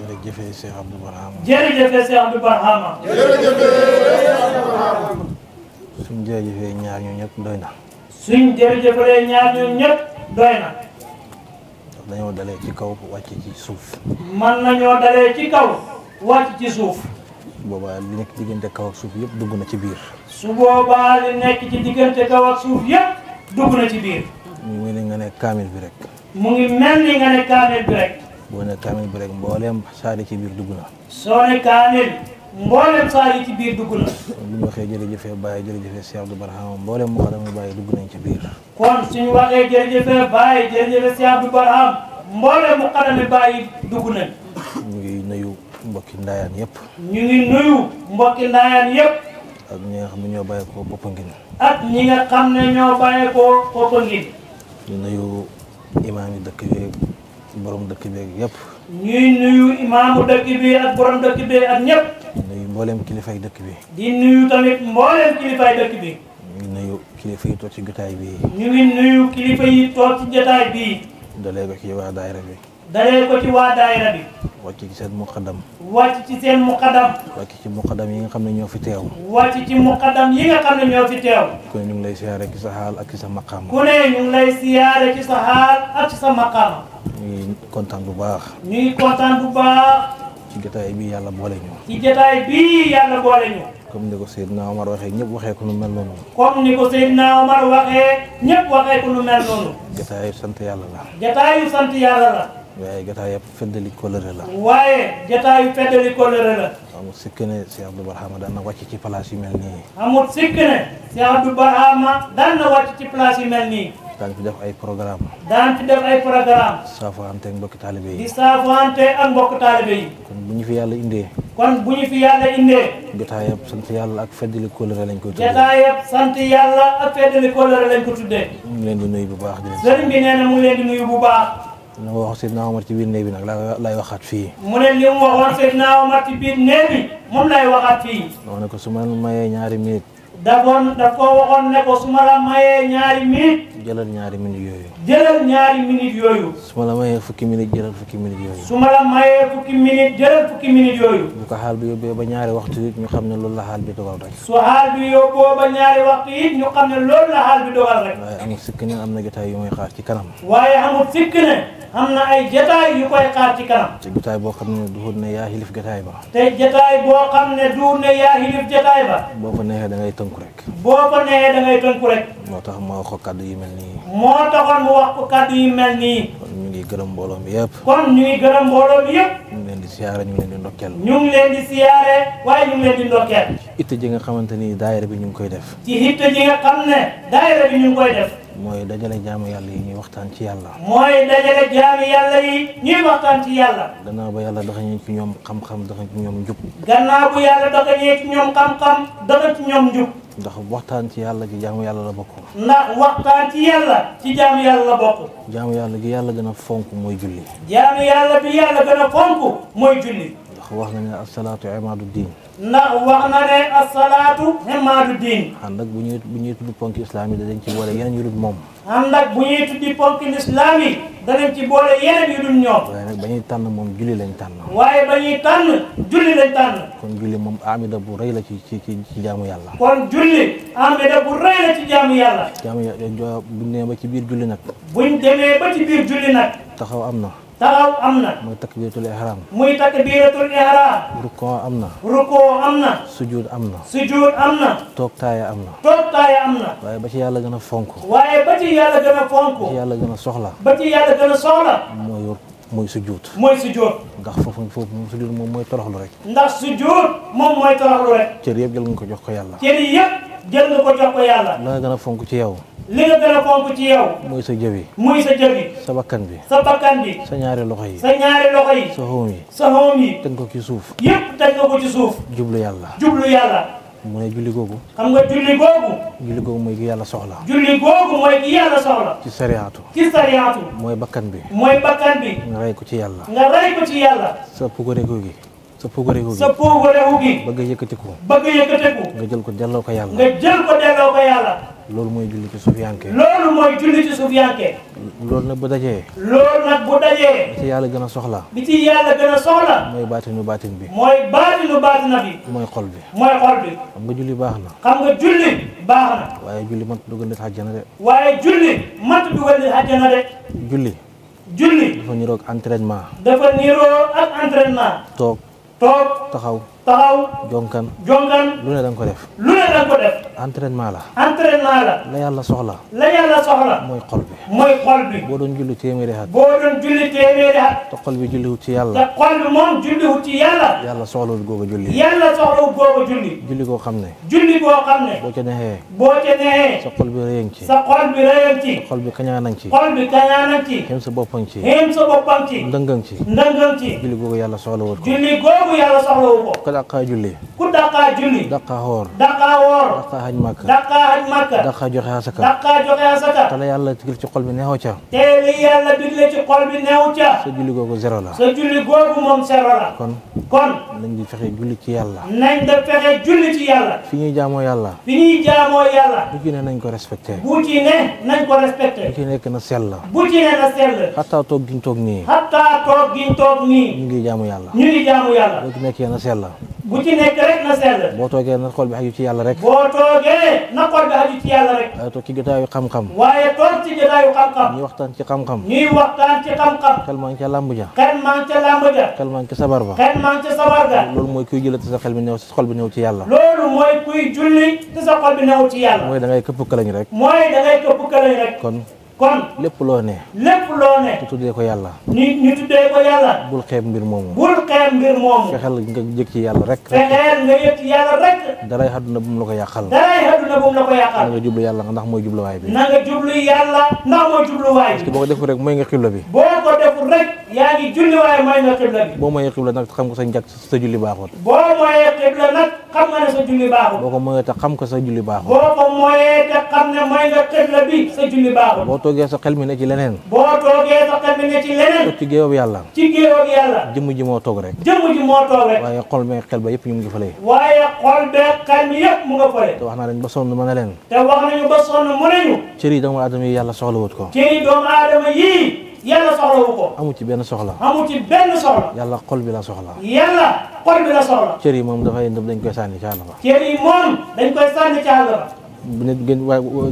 jërëjëf Cheikh Abdou Barhama. jërëjëf Cheikh Abdou Barhama. suñ jërëjëfee ñaar ñu ñëpp doy na. suñ jërëjëfalee ñaar ñu ñëpp doy na. dañoo dalee ci kaw wàcc ci suuf. man nañoo dalee ci kaw wàcc ci suuf. boobaa li nekk diggante kaw ak suuf yëpp dugg na ci biir. su boobaa li nekk ci diggante kaw ak suuf yëpp dugg na ci biir. mu ngi mel ni nga ne kaamil bi rek. mu ngi mel ni nga ne kaamil bi rek. boo ne kaamil bi rek mbooleem saari ci biir dugg na. soo ne kaamil mbooleem saari ci biir dugg na. bu ñu waxee jërëjëfee Baye jërëjëfee Cheikh Abdou Barhama mbooleem mu xadam Baye dugg nañ ci biir. kon suñu waxee jërëjëfee Baye jërëjëfee Cheikh Abdou Barhama mbooleem mu xadam Baye dugg nañ. ñu ngi nuyu mbokki ndaayaan yëpp. ñu ngi nuyu mbokki ndaayaan yëpp. ak ñi nga xam ne ñoo bàyyi ko Popenguine. ak ñi nga xam ne ñoo bàyyi ko Popenguine. ñu nuyu imaam yi dëkk bi borom dëkk bi ak yëpp. ñuy nuyu imaamu dëkk bi ak borom dëkk bi ak ñëpp. ñu nuyu mbooleem kilifay dëkk bi. di nuyu tamit mbooleem kilifay dëkk bi. ñu ngi nuyu kilifa yi toog ci jotaay bi. ñu ngi nuyu kilifa yi toog ci jotaay bi. dalee ko ci waa daayira bi. dalee ko ci waa daayira bi. wàcc ci seen muqaddam. wàcc ci seen muqaddam. wàcc ci muqaddam yi nga xam ne ñoo fi teew. wàcc ci muqaddam yi nga xam ne ñoo fi teew. ku ne ñu ngi lay siyaare ci sa xaal ak ci sa maqaama. ku ne ñu ngi lay siyaare ci sa xaal ak ci sa maqaama. ñu ngi kontaan bu baax. ñu ngi kontaan bu baax. ci jotaay bi yàlla boole ñu. ci jotaay bii yàlla boole ñu. comme ni ko Seydina Omar waxee ñëpp waxee ko nu mel noonu. comme ni ko Seydina Omar waxee ñëpp waxee ko nu mel noonu. jotaay sant yàlla la. jotaayu sant yàlla la. waaye jotaay yëpp feddali kóllëre la. waaye jotaayu feddali kóllëre la. amul sikk ne Cheikh Abdou Barhama daan na wàcc ci place yu mel nii. amul sikk ne Cheikh Abdou Barhama daan na wàcc ci place yu mel nii. daan fi def ay programme. daan fi def ay programme. saafaante ak mbokki taalibe yi. di saafaante ak mbokk taalibe yi. kon bu ñu fi yàlla indee. kon bu ñu fi yàlla indee. jotaay yëpp sant yàlla ak feddali kóllëre lañ koy tuddee. jotaay yëpp sant yàlla ak feddali kóllëre lañ ko tuddee. ñu ngi leen di nuyu bu baax di leen. sëriñ bi nee na mu ngi leen di nuyu bu baax. li ma wax Seydina Omar ci biir néeg bi nag laay waxaat fii. mu ne li mu waxoon Seydina Omar ci biir néeg bi moom lay waxaat fii. wax ne ko su ma mayee ñaari minute. daf ko waxoon ne ko su ma la mayee ñaari minute. jëlal ñaari minute yooyu. jëlal ñaari minute yooyu. su ma la mayee fukki minute jëlal fukki minute yooyu. su ma la mayee fukki minute jëlal fukki minute yooyu. bu ko xaal bi yóbbee ba ñaari waxtu it ñu xam ne loolu la xaal bi dogal rek. su xaal bi yóbboo ba ñaari waxtu it ñu xam ne loolu la xaal bi dogal rek. waaye amul sikk ne am na jotaay yu may xaar ci kanam. waaye amul sikk ne am na ay jotaay yu koy xaar ci kanam. te jotaay boo xam ne duhut ne yaa xilif jotaay ba. te jotaay boo xam ne du ne yaa xilif jotaay ba. boo ko neexee da ngay tënku rek. boo ko neexee da ngay tënku rek. moo tax ma wax ko kàddu yu mel nii. moo taxoon mu wax ko kàddu yu mel nii. kon ñu ngi gërëm mbooloo mi yëpp. kon ñu ngi gërëm mbooloo mi yëpp. ñu ngi leen di siyaare ñu ngi leen di ndokkeel. ñu ngi leen di siyaare waaye ñu ngi leen di ndokkeel. itte ji nga xamante ni daayira bi ñu ngi koy def. ci itte ji nga xam ne daayira bi ñu ngi koy def. mooy dajale jaamu yàlla yi ñuy waxtaan ci yàlla. mooy dajale jaami yàlla yi ñuy waxtaan ci yàlla. gannaaw ba yàlla daxañee ci ñoom xam-xam daxañ ci ñoom njub. gannaaw bu yàlla daxañee ci ñoom xam-xam daxañ ci ñoom njub. ndax waxtaan ci yàlla ci jaamu yàlla la bokk. ndax waxtaan ci yàlla ci jaamu yàlla la bokk. jaamu yàlla gi yàlla gën a fonk mooy julli. jaamu yàlla bi yàlla gën a fonk mooy julli. ndax wax na ne asalaatu imaadu diin. ndax wax na ne asalaatu imaadu diin. ànd ak bu ñuy tudd ponki islam yi dañ ci boole yeneen yu dul moom. ànd ak bu ñuy tuddi ponki lislaam yi danañ ci boole yeneen yu dul ñoom. waaye nag ba ñuy tànn moom julli lañ tànn. waaye ba ñuy tànn julli lañ tànn. kon julli moom amida bu rëy la ci jaamu yàlla. kon julli amida bu rëy la ci jaamu yàlla. jaamu yàlla buñ demee ba ci biir julli nag. buñ demee ba ci biir julli nag. taxaw am na. taxaw am na. muy takbiratul ihram. muy takbiratul ihram. rukkoo am na. rukkoo am na. sujud am na. sujud am na. toog taaya am na. toog taaya am na. waaye ba ci yàlla gën a fonk. waaye ba ci yàlla gën a fonk. ba ci yàlla gën a soxla. ba ci yàlla gën a soxla. mooy sujud. mooy sujud. ndax foofu moom sujud moom mooy toroxlu rek. ndax sujud moom mooy toroxlu rek. cër yëpp jël nga ko jox ko yàlla. cër yëpp jël nga ko jox ko yàlla. la nga gën a fonk ci yow. li nga gën a fonk ci yow. mooy sa jëbi. muy sa jëbi. sa bakkan bi. sa bakkan bi. sa ñaari loxo yi. sa ñaari loxo yi. sa xoom yi. sa xoom yi. teg ko ci suuf. yëpp teg nga ko ci suuf. jublu yàlla. jublu yàlla. mu ne julli googu. xam nga julli googu. julli googu mooy ki yàlla soxla. julli googu mooy ki yàlla soxla. ci sariyaatu. ci sariyaatu. mooy bakkan bi. mooy bakkan bi. nga rey ko ci yàlla. nga rey ko ci yàlla. sa pugareeku gi. sa pugareeku gi. sa pugareeku gi. bëgg a yëkkatiku. bëgg a yëkkatiku. nga jël ko delloo ko yàlla. nga jël ko delloo ko yàlla. loolu mooy julli ci suufiyanke. loolu mooy julli ci suufiyanke. loolu nag bu dajee. loolu nag bu dajee. bi ci yàlla gën a soxla. bi ci yàlla gën a soxla. mooy baatinu baatin bi. mooy baatinu baatina bi. mooy xol bi. mooy xol bi. xam nga julli baax na. xam nga julli baax na. waaye julli mat dugal nit àjjana de. waaye julli mat dugal nit àjjana de. julli. julli. dafa niroog entraînement. dafa niroo ak entraînement. toog. taxaw. jonkan. lu ne da nga ko def. lu ne da nga ko def. entraînement la. entraînement la. la yàlla soxla. la yàlla soxla. mooy xol bi. mooy xol bi. boo doon julli téeméeri at. boo doon julli téeméeri at. te xol bi julliwut ci yàlla. te xol bi moom julliwut ci yàlla. yàlla soxlawut googu julli. yàlla soxlawut googu julli. julli koo xam ne. julli boo xam ne. boo ca neexee. boo ca neexee. sa xol bi rëyang ci. sa xol bi rëyang ci. xol bi kañaanang ci. xol bi kañaanang ci. xem sa boppang ci. xem sa boppang ci. ndëngang ci. ndëngang ci. julli googu yàlla soxlawut ko. julli googu yàlla soxlawu ko. ku dàqaa julli. ku dàqaa julli. dàqaa xoor. dàqaa woor. dàqaa xaj màkka. dàqaa xaj màkka. dàqaa joxe asaka. dàqaa joxe asaka. te la yàlla digal ci xol bi neexoo ca. te li yàlla digle ci xol bi neewu ca. sa julli googu zéro la. sa julli googu moom zéro la. kon nañ di fexe julli ci yàlla. nañ da fexe julli ci yàlla. fi ñuy jaamoo yàlla. fi ñuy jaamoo yàlla. bu ci ne nañ ko respecté. bu ci ne nañ ko respecté. bu ci nekk na sell. bu ci ne na sell. xataa toog giñ toog nii. xataa toog giñ toog nii. ñu ngi jaamu yàlla. ñu ngi jaamu yàlla. boo ci nekkee na sell. bu ci nekk rek na sell. boo toogee na xol bi xaju ci yàlla rek. boo toogee na xol bi xaju ci yàlla rek. waaye toog ci jotaayu xam-xam. waaye toog ci jotaayu xam-xam. ñuy waxtaan ci xam-xam. ñuy waxtaan ci xam-xam. xel maa ngi ca làmb ja. xel maa ngi ca làmb ja. xel maa ngi ca sabar ba. xel maa ngi ca sabar ga. loolu mooy kuy jëlati sa xel bi ñëw sa xol bi ñëw ci yàlla. loolu mooy kuy julli te sa xol bi ñëw ci yàlla. mooy da ngay këpp kalañ rek. mooy da ngay këpp kalañ rek. kon kon lépp loo ne. lépp loo ne. te tuddee ko yàlla. ñu tuddee ko yàlla. bul xeeb mbir moomu. bul xeeb mbir moomu. fexeel nga yëg ci yàlla rek. fexeel nga yëg ci yàlla rek. daray àdduna bu mu la ko yàqal. daray àdduna bu mu la ko yàqal. na nga jublu yàlla ndax mooy jubluwaay bi. na nga jublu yàlla ndax mooy jubluwaay bi. parce que boo ko defee rek mooy nga xibla bi. boo ko deful rek yaa ngi julli waaye mooy nga xibla bi. boo mooyee xibla nag xam nga sa njëkk sa julli baaxul. boo mooyee xibla nag xam nga ne sa julli baaxul. boo ko mooyee te xam ko sa julli baaxul. boo ko mooyee te xam ne mooy nga xibla bi sa julli baaxul. boo toogee sa xel mi ne ci leneen. boo toogee sa xel mi ne ci leneen. toog ci géewab yàlla. ci géewab yàlla. jëmm ji moo toog rek. jëmm ji moo toog rek. waaye xol mi xel ba yëpp ñu ngi fële. waaye xol beeg xel mi yëpp mu nga fële. te wax naa leen ba sonn ma ne leen. te wax nañu ba sonn mu nañu. cër yi doomu aadama yi yàlla soxlawut ko. cër yi doomu aadama yii yàlla soxlawu ko. amu ci benn soxla. amu ci benn soxla. yàlla xol bi la soxla. yàlla xol bi la soxla. cër yi moom dafay dañ koy sànni ci àll ba. cër yi moom dañ koy sànni ci àll ba. bu nit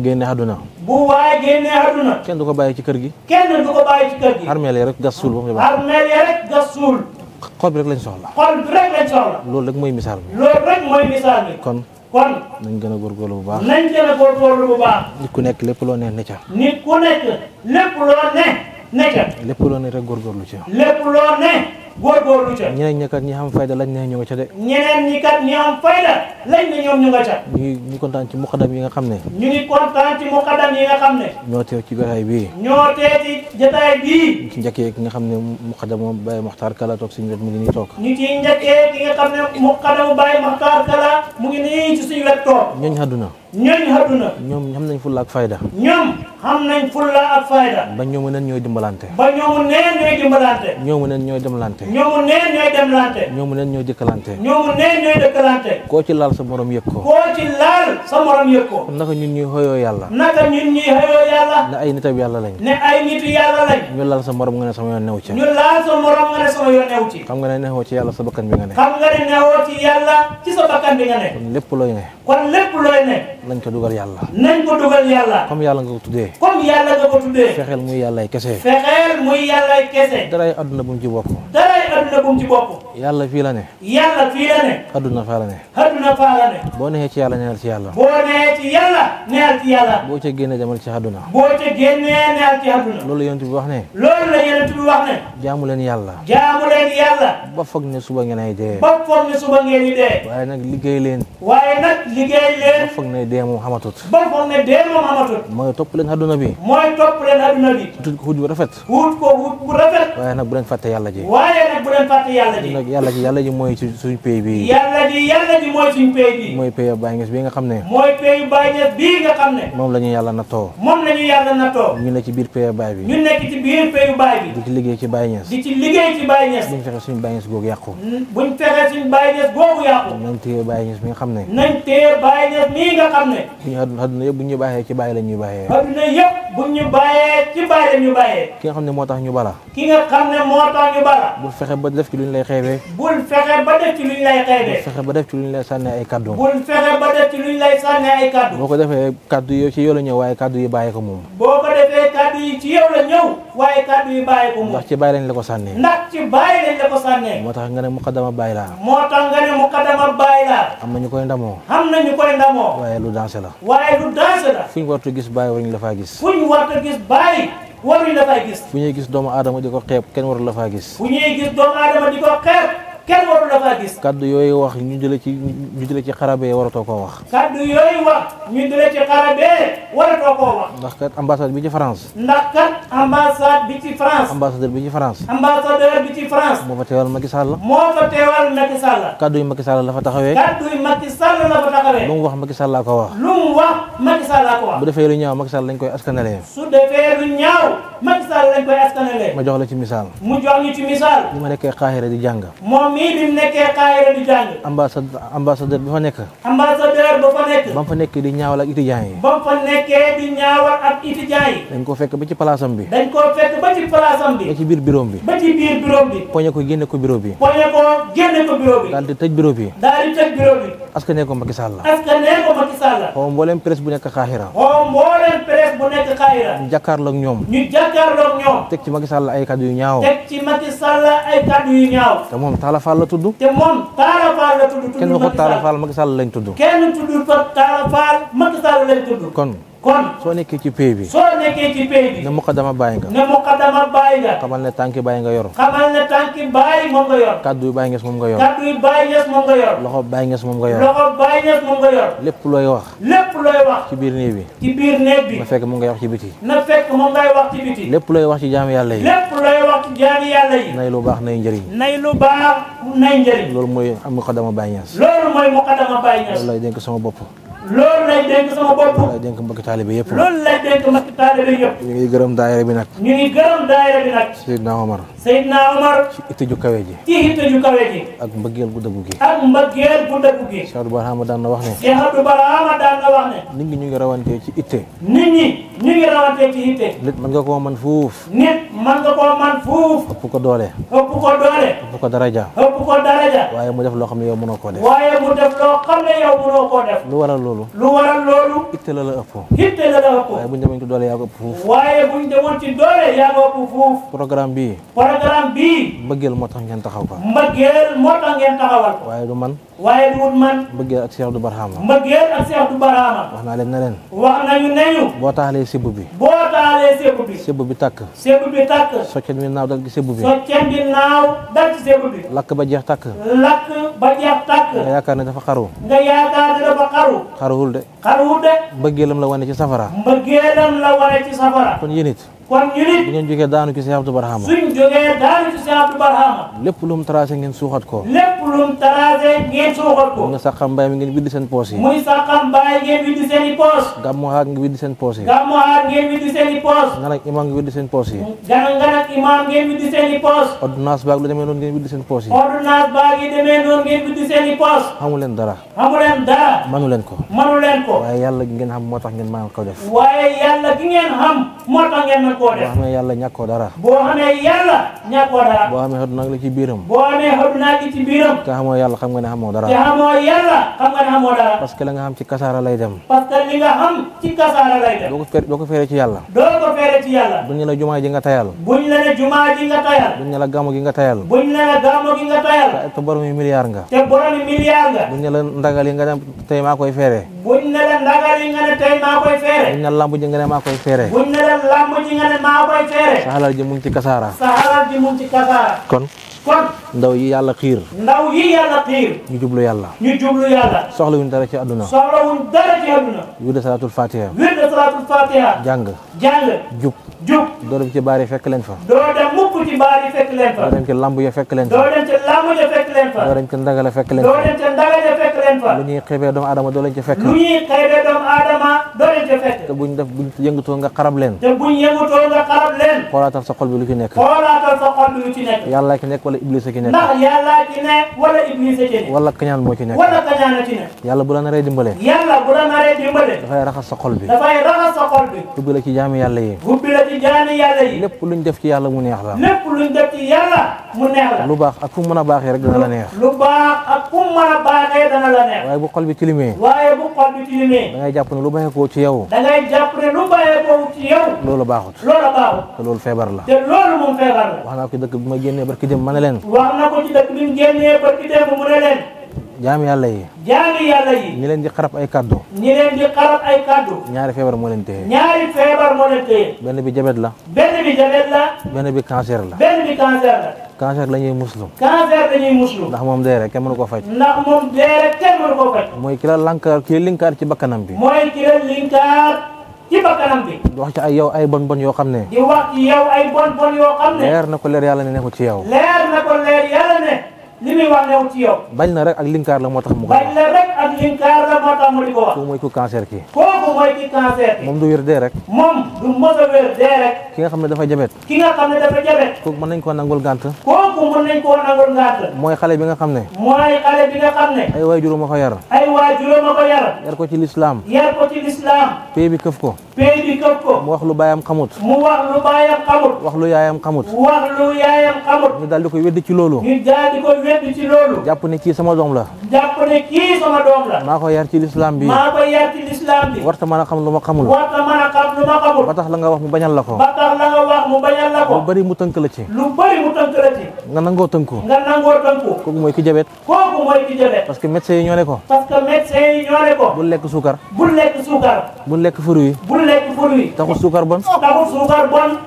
génne àdduna. bu waaye génnee àdduna. kenn du ko bàyyi ci kër gi. kenn du ko bàyyi ci kër gi. armeel yi rek gas suul ba mu baax. armeel yi rek gas suul. xol bi rek lañ soxla. xol bi rek lañ soxla. loolu rek mooy misaal bi. loolu rek mooy misaal bi. kon nañ gën a góorgóorlu bu baax. nañ gën a góorgóorlu bu baax. nit ku nekk lépp loo ne ne ca. nit ku nekk lépp loo ne ca. lépp loo ne rek góorgóorlu ca. lépp loo ne góorgóorlu ca. ñeneen ñi kat ñi xam fayda lañ ne ñu nga ca de. ñeneen ñi kat ñi am fayda lañ ne ñoom ñu nga ca. ñu kontaan ci muqaddam yi nga xam ne. ñu ngi kontaan ci muqaddam yi nga xam ne. ñoo teew ci jotaay bii. ñoo teew ci jotaay bii. ci njëkkee ki nga xam ne muqaddam moom Baye Mokhtar Kala toog suñu wet mu ngi nii toog. ñu ciy njëkkee ki nga xam ne muqaddam Baye Mokhtar Kala mu ngi nii ci suñu wet toog. ñooñu àdduna. ñooñu àdduna. ñoom xam nañ fulla ak fayda. ñoom xam nañ fulla ak fayda. ba ñoomu neen ñooy dimbalante. ba ñoomu neen ñooy dimbalante. ñoomu neen ñooy demlante. ñoomu neen ñooy demlante. ñoomu neen ñooy jëkkalante. ñoomu neen ñooy dëkkalante. koo ci laal sa morom yëg ko. koo ci laal sa morom yëg ko. naka ñun ñuy xoyoo yàlla. naka ñun ñuy xoyoo yàlla. ne ay nitam yàlla lañ. ne ay nitu yàlla lañ. ñu laal sa morom nga ne sama yoon new ci. ñu laal sa morom nga ne sama yoon new ci. xam nga ne newoo ci yàlla sa bakkan bi nga ne. xam nga ne newoo ci yàlla ci sa bakkan bi nga ne. kon lépp looy ne. kon lépp looy ne. nañ ko dugal yàlla. nañ ko dugal yàlla. comme yàlla nga ko tuddee. comme yàlla nga ko tuddee. fexeel muy yàllay kese. fexeel muy yàllay kese. daray adduna bu mu ci bokk. daray adduna bu mu ci bokk. yàlla fii la ne. yàlla fii la ne. adduna faa la ne. adduna faa la ne. boo neexee ci yàlla neel ci yàlla. boo nee ci yàlla neel ci yàlla. boo ca génnee demal ci adduna. boo ca génnee neel ci adduna. loolu yonent bi wax ne. loolu la yonent bi wax ne. jaamu leen yàlla. jaamu leen yàlla. ba foog ne suba ngeen ay dee. ba foog ne suba ngeen di dee. waaye nag liggéey leen. waaye nag liggéey leen. ba foog ne dee moom xamatut. ba foog ne dee moom xamatut. mooy topp leen adduna bi. mooy topp leen adduna bi. wut ko wut bu rafet. wut ko wut bu rafet. waaye nag bu leen fàtte yàlla ji. waaye nag bu leen fàtte yàlla ji. nag yàlla ji mooy ci suñu pays bi. yàlla ji mooy suñu pays bi. mooy pays Baye Niass bi nga xam ne. mooy pays Baye Niass bii nga xam ne. moom la ñu yàlla nattoo. moom la ñu yàlla nattoo. ñu ne ci biir pays Baye bi. ñu nekk ci biir pays Baye bi. di ci liggéey ci Baye Niass. di ci liggéey ci Baye Niass. buñ fexe suñu Baye Niass googu yàqu. buñ fexe suñu Baye Niass googu yàqu. nañ téye Baye Niass mi nga xam ne. nañ téye Baye Niass mii nga xam ne. suñu àdduna yëpp bu ñu bàyyee ci Baye la ñuy bàyyee. adduna yëpp bu ñu bàyyee ci Baye la ñu bàyyee. ki nga xam ne moo tax ñu bala. ki nga xam ne moo tax ñu bala. bul fexe ba def ci luñ lay xeebee. bul fexe ba def ci luñ lay xeebee. bul fexe ba def ci luñ lay sànni ay kaddu. bul fexe ba def ci luñ lay sànni ay kaddu. boo ko defee kaddu yi ci yow la ñëw waaye kaddu yi bàyyi ko moom. boo ko defee kaddu yi ci yow la ñëw waaye kaddu yi bàyyi ko moom. ndax ci Baye lañ la ko sànnee. ndax ci Baye lañ la ko sànnee. moo tax nga ne muqaddama Baye laa. moo tax nga ne muqaddama Baye laa. am na ñu koy ndamoo. am na ñu koy ndamoo. waaye lu dansé la. waaye lu dansé la. fu ñu wartu gis Baye waruñu la faa gis. fu ñu wartu gis Baye waruñu la faa gis. fu ñuy gis doomu aadama di ko xeeb kenn waru la faa gis. fu ñuy gis doomu aadama di ko xeeb kenn waru la faa gis. kaddu yooyu wax ñu jële ci xarabe waratoo koo wax. kaddu yooyu wax ñu jële ci xarabe waratoo koo wax. ndax kat ambassade bi ci France. ndax kat ambassade bi ci France. ambassadeur bi ci France. ambassadeur bi ci France. moo fa teewal Macky Sall. moo fa teewal Macky Sall. kaddu yi Macky Sall la fa taxawee. kaddu yi Macky Sall la fa taxawee. lu mu wax Macky Sall laa ko wax. lu mu wax Macky Sall laa ko wax. bu defee lu ñaaw Macky Sall lañ koy askanalee. su defee lu ñaaw Macky Sall lañ koy askanalee. ma jox la ci misaal. mu jox ñu ci misaal. bi ma nekkee Xaahira di jàng. moom mii bi mu nekkee Xaahira di jàng. ambassadeur bi fa nekk. ambassadeur ba fa nekk. ba mu fa nekk di ñaawal ak étudiants yi. ba mu fa nekkee di ñaawal ak étudiants yi. dañ ko fekk ba ci palaasam bi. dañ koo fekk ba ci palaasam bi. ba ci biir bureau bi. ba ci biir bureau bi. poñe ko génne ko bureau bi. poñe ko génne ko bureau bi. daal di tëj bureau bi. daal di tëj bureau bi. askanee ko Macky Sall. askanee ko Macky Sall. xaw mbooleem presse bu nekk Xaahira. xaw mbooleem presse bu nekk Xaahira. ñu jàkkaarloog ñoom. ñu jàkkaarloog ñoom. teg ci Macky Sall ay kaddu yu ñaaw. teg ci Macky Sall ay kaddu yu ñaaw. te moom Talla Fall la tudd. te moom Talla Fall la tudd. kenn waxut Talla Fall Macky Sall lañ tudd. kenn tuddul fa Talla Fall Macky Sall lañ tudd. kon soo nekkee ci pays bi. soo nekkee ci pays bi. ne muqaddama Baye nga. ne muqaddama Baye nga. xamal ne tànki Baye nga yor. xamal ne tànki Baye moom nga yor. kaddu yu Baye Niass moom nga yor. kaddu yu Baye Niass moom nga yor. loxo Baye Niass moom nga yor. loxo Baye Niass moom nga yor. lépp looy wax. lépp looy wax. ci biir néeg bi. ci biir néeg bi. na fekk mu ngay wax ci biti. na fekk moom ngay wax ci biti. lépp looy wax ci jaamu yàlla yi. lépp looy wax ci jaamu yàlla yi. nay lu baax nay njëriñ. nay lu baax nay njëriñ. loolu mooy muqaddama Baye Niass. loolu mooy muqaddama Baye Niass. loolu lay dénk sama bopp. loolu lay dénk sama bopp. loolu lay dénk mbokki taalibe yëpp. loolu lay dénk mbokki taalibe yëpp. ñu ngi gërëm daayira bi nag. ñu ngi gërëm daayira bi nag. Seydina Omar. Seydina Omar. ci itte ju kawe ji. ci itte ju kawe ji. ak mbëggeel gu dëggu gi. ak mbëggeel gu dëggu gi. Cheikh Abdou Barhama daan na wax ne. Cheikh Abdou Barhama daan na wax ne. nit ñi ñu ngi rawantee ci itte. nit ñi ñu ngi rawantee ci itte. nit mën nga koo man fuuf. nit mën nga koo man fuuf. ëpp ko doole. ëpp ko doole. ëpp ko daraja. ëpp ko daraja. waaye mu def loo xam ne yow mënoo koo def. waaye mu def loo xam ne yow mënoo koo def. lu waral loolu. lu waral loolu. itte la la ëpp. itte la la ëpp. waaye buñ demoon ci doole yaa ko ëpp fuuf. waaye buñ demoon ci doole yaa ko ëpp fuuf. programme bii. programme bii. mbëggeel moo tax ngeen taxaw ko. mbëggeel moo tax ngeen taxawal ko. waaye du man. waaye du man. mbëggeel ak Cheikh Abdou Barhama. mbëggeel ak Cheikh Abdou Barhama. wax naa leen ne leen. wax nañu ne ñu. boo taalee sibb bi. boo taalee sibb bi. sibb bi tàkk. sibb bi tàkk. soccet mi naaw dal ci sibb bi. soccet bi naaw dal ci sibb bi. lakk ba jeex tàkk. lakk ba jeex tàkk. nga yaakaar ne dafa xaru. nga yaakaar ne dafa xaru. xaruwul de. xaruwul de. mbëggeelam la wane ci safara. mbëggeelam la wane ci safara. kon yéen it. kon ñu nit bu ngeen jógee daanu ci Cheikh Abdou Barhama suñ jógee daanu ci Cheikh Abdou Barhama lépp lu mu tracé ngeen suuxat ko lépp lu mu tracé ngeen suuxat ko nga saxam mbay mi ngeen widdi seen poos yi muy saxam mbaay ngeen widdi seen i poos gàmmu haat nga widdi seen poos yi gàmmu haat ngeen widdi seen i poos nga nag imam nga widdi seen poos yi nga nag imam ngeen widdi seen i poos ordonnance baag lu demee noonu ngeen widdi seen poos yi ordonnance baag yi demee noonu ngeen widdi seen i poos xamu leen dara manu leen ko waaye yàlla gi ngeen xam moo tax ngeen mën ko def waaye yàlla gi ngeen xam moo tax ngeen mën koo def boo xamee yàlla ñàkkoo dara boo xamee yàlla ñàkkoo dara boo xamee xoddu nag la ci biiram boo xamee xoddu nag li ci biiram te xamoo yàlla xam nga ne xamoo dara te xamoo yàlla xam nga ne xamoo dara parce que la nga xam ci kasaara lay dem parce que li nga xam ci kasaara lay dem doo ko feere ci yàlla buñ la jumaa ji nga tayal buñ la ne jumaa ji nga tayal buñ la gàmmu gi nga tayal buñ la gàmmu gi nga tayal te boromi milliard nga buñ la ndagal yi nga dem tey maa koy feere buñ ne la ndagal yi nga ne tey maa koy feere buñ la lamb ji nga ne maa koy feere buñ ne la lamb ji nga ne maa koy feere sa xalal ji mu ngi ci kasaara kon ndaw yi yàlla xiir ñu jublu yàlla soxlawuñ dara ci àdduna wirde salaatul fatiha jàng jub doo dem ci baar yi fekk leen fa doo dem mukk ci baar yi fekk leen fa doo dem ci lamb ya fekk leen fa doo dem ci lamb ya fekk leen fa doo dem ci ndagala fekk leen doo fa dem ci ndagala fekk leen fa lu ñuy xeebee doomu aadama doo leen ci fekk lu ñuy xeebee doomu aadama doo leen ci fekk te buñ yëngatoo nga xarab leen xoolaatal sa xol bi lu ci nekk yàlla ki nekk wala iblis ki nekk ndax yàlla ci nekk wala iblis ci nekk wala kañaan moo ci nekk yàlla bu la naree dimbale dafay raxas sa xol bi ubbi la ci jaami yàlla yi lépp luñ def ci yàlla mu neex la lu baax ak fu mu mën a baaxee rek dana la neex waaye bu xol bi tilimee da ngay jàpp ne lu bàyyeekoo ci yow loolu baaxut te loolu feebar la wax naa ko dëkk bi ma génnee barki dem ma ne leen jaami yàlla yi ñi leen di xarab ay kàddu ñaari feebar moo leen téye benn bi jabet la benn bi cancer la cancer la ñuy muslu ndax moom dee rek kenn mënu ko faj mooy ki la lankaar ki linkaar ci bakkanam bi di wax ci ay yow ay bon bon yoo xam ne leer na ko leer yàlla ne nekkul ci yow li muy wax new ci yow bañ na rek ak linkaar la moo tax mu ko bañ na rek ak linkaar la moo tax mu di ko wax kooku mooy ku cancer ki kooku mooy ki cancer ki moom du wér dee rek moom du mos a wér dee rek ki nga xam ne dafa jabet kooku mën nañ koo nangul gànt mooy xale bi nga xam ne ay waajuram a ko yar yar ko ci lislaam pay bi këf ko mu wax lu baayam xamut wax lu yaayam xamut ñu daal di koy weddi ci loolu jàpp ne kii sama doom la maa ko yar ci lislaam bi warta mën a xam lu ma xamul ba tax la nga wax mu bañal la ko lu bari mu tënk la ci nga nangoo tënku kooku mooy ki jabet parce que médecin yi ñoo ne ko bul lekk suukar bul lekk fruit taxul suukar bon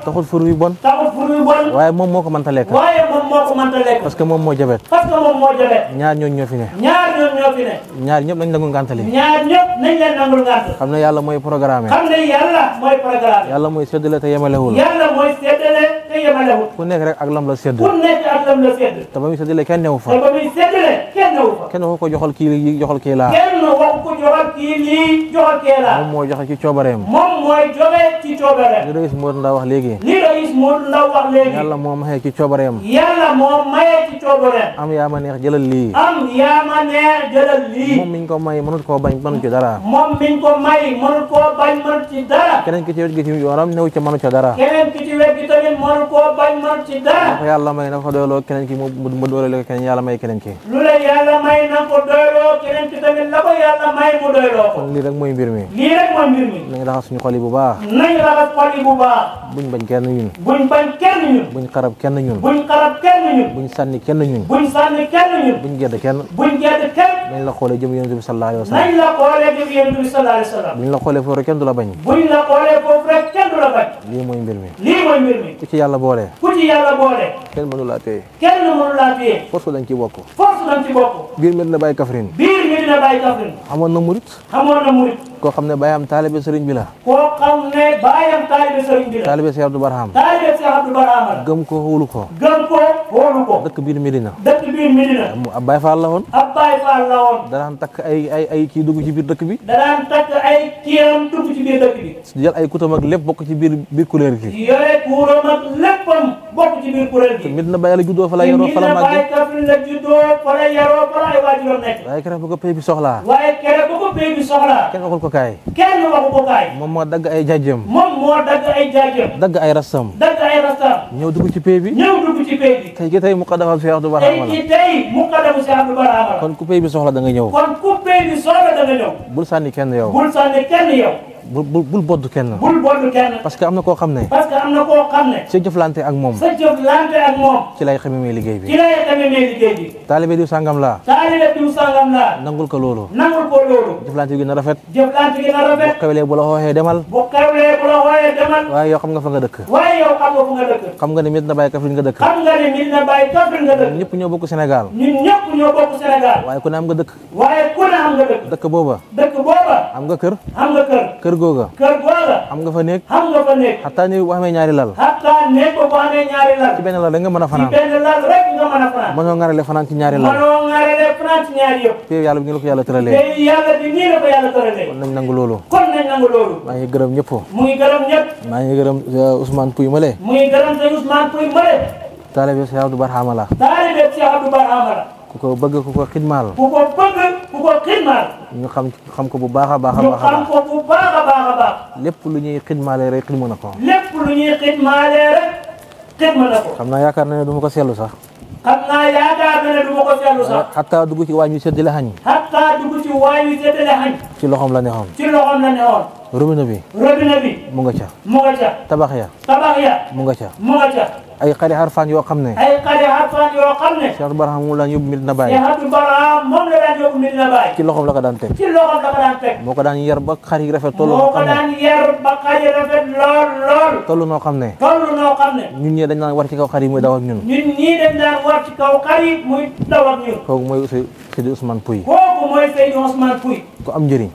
taxul fruit bon waaye moom moo ko mënta lekk parce que moom moo jabet ñaar ñooñu ñoo fi ne ñaar ñëpp nañ nangul ngàntali xam ne yàlla mooy programme yàlla mooy séddale te yemalewul ku nekk rek ak lam la sédd te ba muy séddale kenn newu fa kenn waxu ko joxal kii lii joxal kii laa moom moo joxe ci coobareem li Rais Modou Ndaw wax léegi yàlla moo maxee ci coobareem am yaa ma neex jëlal lii moom miñ ko may mënut koo bañ mënut ci dara keneen ki ci wet gi ci yoonam néew ca mënut ca dara ndax yàlla may na ko doyloo keneen ki mu doyloo keneen yàlla may keneen ki lu la yàlla may na ko doyloo keneen ki tamit la ko yàlla may mu doyloo ko kon lii rek mooy mbir mi nañ raxas suñu xol yi bu baax buñ bañ kenn ñun buñ xarab kenn ñun buñ sànni kenn ñun buñ gedd kenn nañ la xoolee jëm yonent bi sallallahu alayhi wa sallam buñ la xoolee foofu rek kenn du la bañ lii mooy mbir mi ku ci yàlla boole kenn mënu laa téye force dañ ci bokk biir Medina Baye Kaffrine Medina Baye Kaffrine. amoon na murit. amoon na murit. koo xam ne baayam taalibe sëriñ bi la. koo xam ne baayam taalibe sëriñ bi la. taalibe Cheikh Abdou Barham. taalibe Cheikh Abdou Barham la. gëm ko wóolu ko. gëm ko wóolu ko. dëkk biir Medina. dëkk biir Medina. ab Baye Fall la woon. ab Baye Fall la woon. danaan takk ay kii dugg ci biir dëkk bi. danaan takk ay kiiram dugg ci biir dëkk bi. jël ay kutam ak lépp bokk ci biir kuréel gi. yore kuuram ak léppam bokk ci biir kuréel gi. Medina Baye la juddoo fa la yaroo fa la màggee. Medina Baye Kaffrine la juddoo fa la yaroo fa la ay waajuram nekk. waaye keroog bu ko pay bi soxlaa. waaye keroog bu ko pay bi soxlaa. kenn waxul ko kaay. kenn waxu ko kaay. moom moo dagg ay jaajëm. moom moo dagg ay jaajëm. dagg ay rastam. dagg ay rastam. ñëw dugg ci pay bi. ñëw dugg ci pay bi. tey gi tey muqaddam Cheikh Abdou Barham la. tey muqaddamu Cheikh Abdou Barham la. kon ku pay bi soxla da nga ñëw. kon ku pay bi soxla da nga ñëw. bul sànni kenn yow. bul sànni kenn yow. bul bodd kenn. bul bodd kenn. parce que am na koo xam ne. parce que am na koo xam ne. sa jëflante ak moom. sa jëflante ak moom. ci lay xamee liggéey bi. ci lay xamee liggéey bi. taalibe diw sàngam laa. taalibe diw sàngam laa. nangul ko loolu. nangul ko loolu. jëflante gi na rafet. jëflante gi na rafet. bu xewlee bu la xooxee demal. bu xewlee bu la xooxee demal. waaye yow xam nga fa nga dëkk. waaye yow xam nga fu nga dëkk. xam nga ne Medina Baye Kaffrine nga dëkk. xam nga ne Medina Baye Kaffrine nga dëkk. ñëpp ñoo bokk Sénégal. ñun ñëpp ñoo bokk Sénégal. waaye ku ne am nga dëkk. waaye ku ne am nga dëkk. dëkk booba. dëkk booba. am nga kër. am nga kër. kër googa. kër googa. am nga fa néeg. am nga fa néeg. xataa ni bu amee ñaari lal. xataa néeg ko bu amee ñaari lal. ci benn lal rek nga mën a fanaan. ci benn lal rek nga mën a fanaan. mënoo ngarale fanaan ci ñaari lal. mënoo ngarale fanaan ci ñaari yëpp. te yàlla bi ñu la ko yàlla tëralee. te yàlla bi nii la ko yàlla tëralee. kon nañ nangu loolu. kon nañ nangu loolu. maa ngi gërëm ñëpp. mu ngi gërëm ñëpp. maa ngi gërëm Ousmane Pouy Male. mu ngi gërëm sëñ Ousmane Pouy Male. taalibe Cheikh Abdou Barham la. taalibe Cheikh Abdou Barham la. ku ko bëgg ku ko xidmaal. ku ko bëgg ku ko xidmaal. ñu xam ko bu baax a baax a ñu baax. xam ko bu baax a baax a baax. lépp lu ñuy xidmaalee rek xidma na ko. lépp lu ñuy xidmaalee rek xidma na ko. xam naa yaakaar na ne du ma ko seetlu sax. xam naa yaakaar na ne du ma ko seetlu sax. xataa dugg ci waañ wi séddale xañ. xataa dugg ci waañ wi séddale xañ. ci loxoom la neexoon. ci loxoom la neexoon. robinet bi. robinet bi. mu nga ca. mu nga ca. tabax ya. tabax ya. mu nga ca. mu nga ca. ay xari xarfaan yoo xam ne. ay xari xarfaan yoo xam ne. Cheikh Abdou Barham moom la ñu yóbbu Medina Baye. Cheikh Abdou Barham moom la daan yóbbu Medina Baye. ci loxoom la ko daan teg. ci loxoom la ko daan teg. moo ko daan yar ba xar yi rafet. tollu moo noo ko xam ne. daan yar ba xar yi rafet lool lool. tollu noo xam ne. tollu noo xam ne. ñun ñee dañ naan war ci kaw xar yi muy daw ak ñun. ñun ñii dañ daan war ci kaw xar yi muy daw ak ñun. kooku mooy Seydi Ousmane Pouy. kooku mooy Seydi Ousmane Pouy. ku am njëriñ.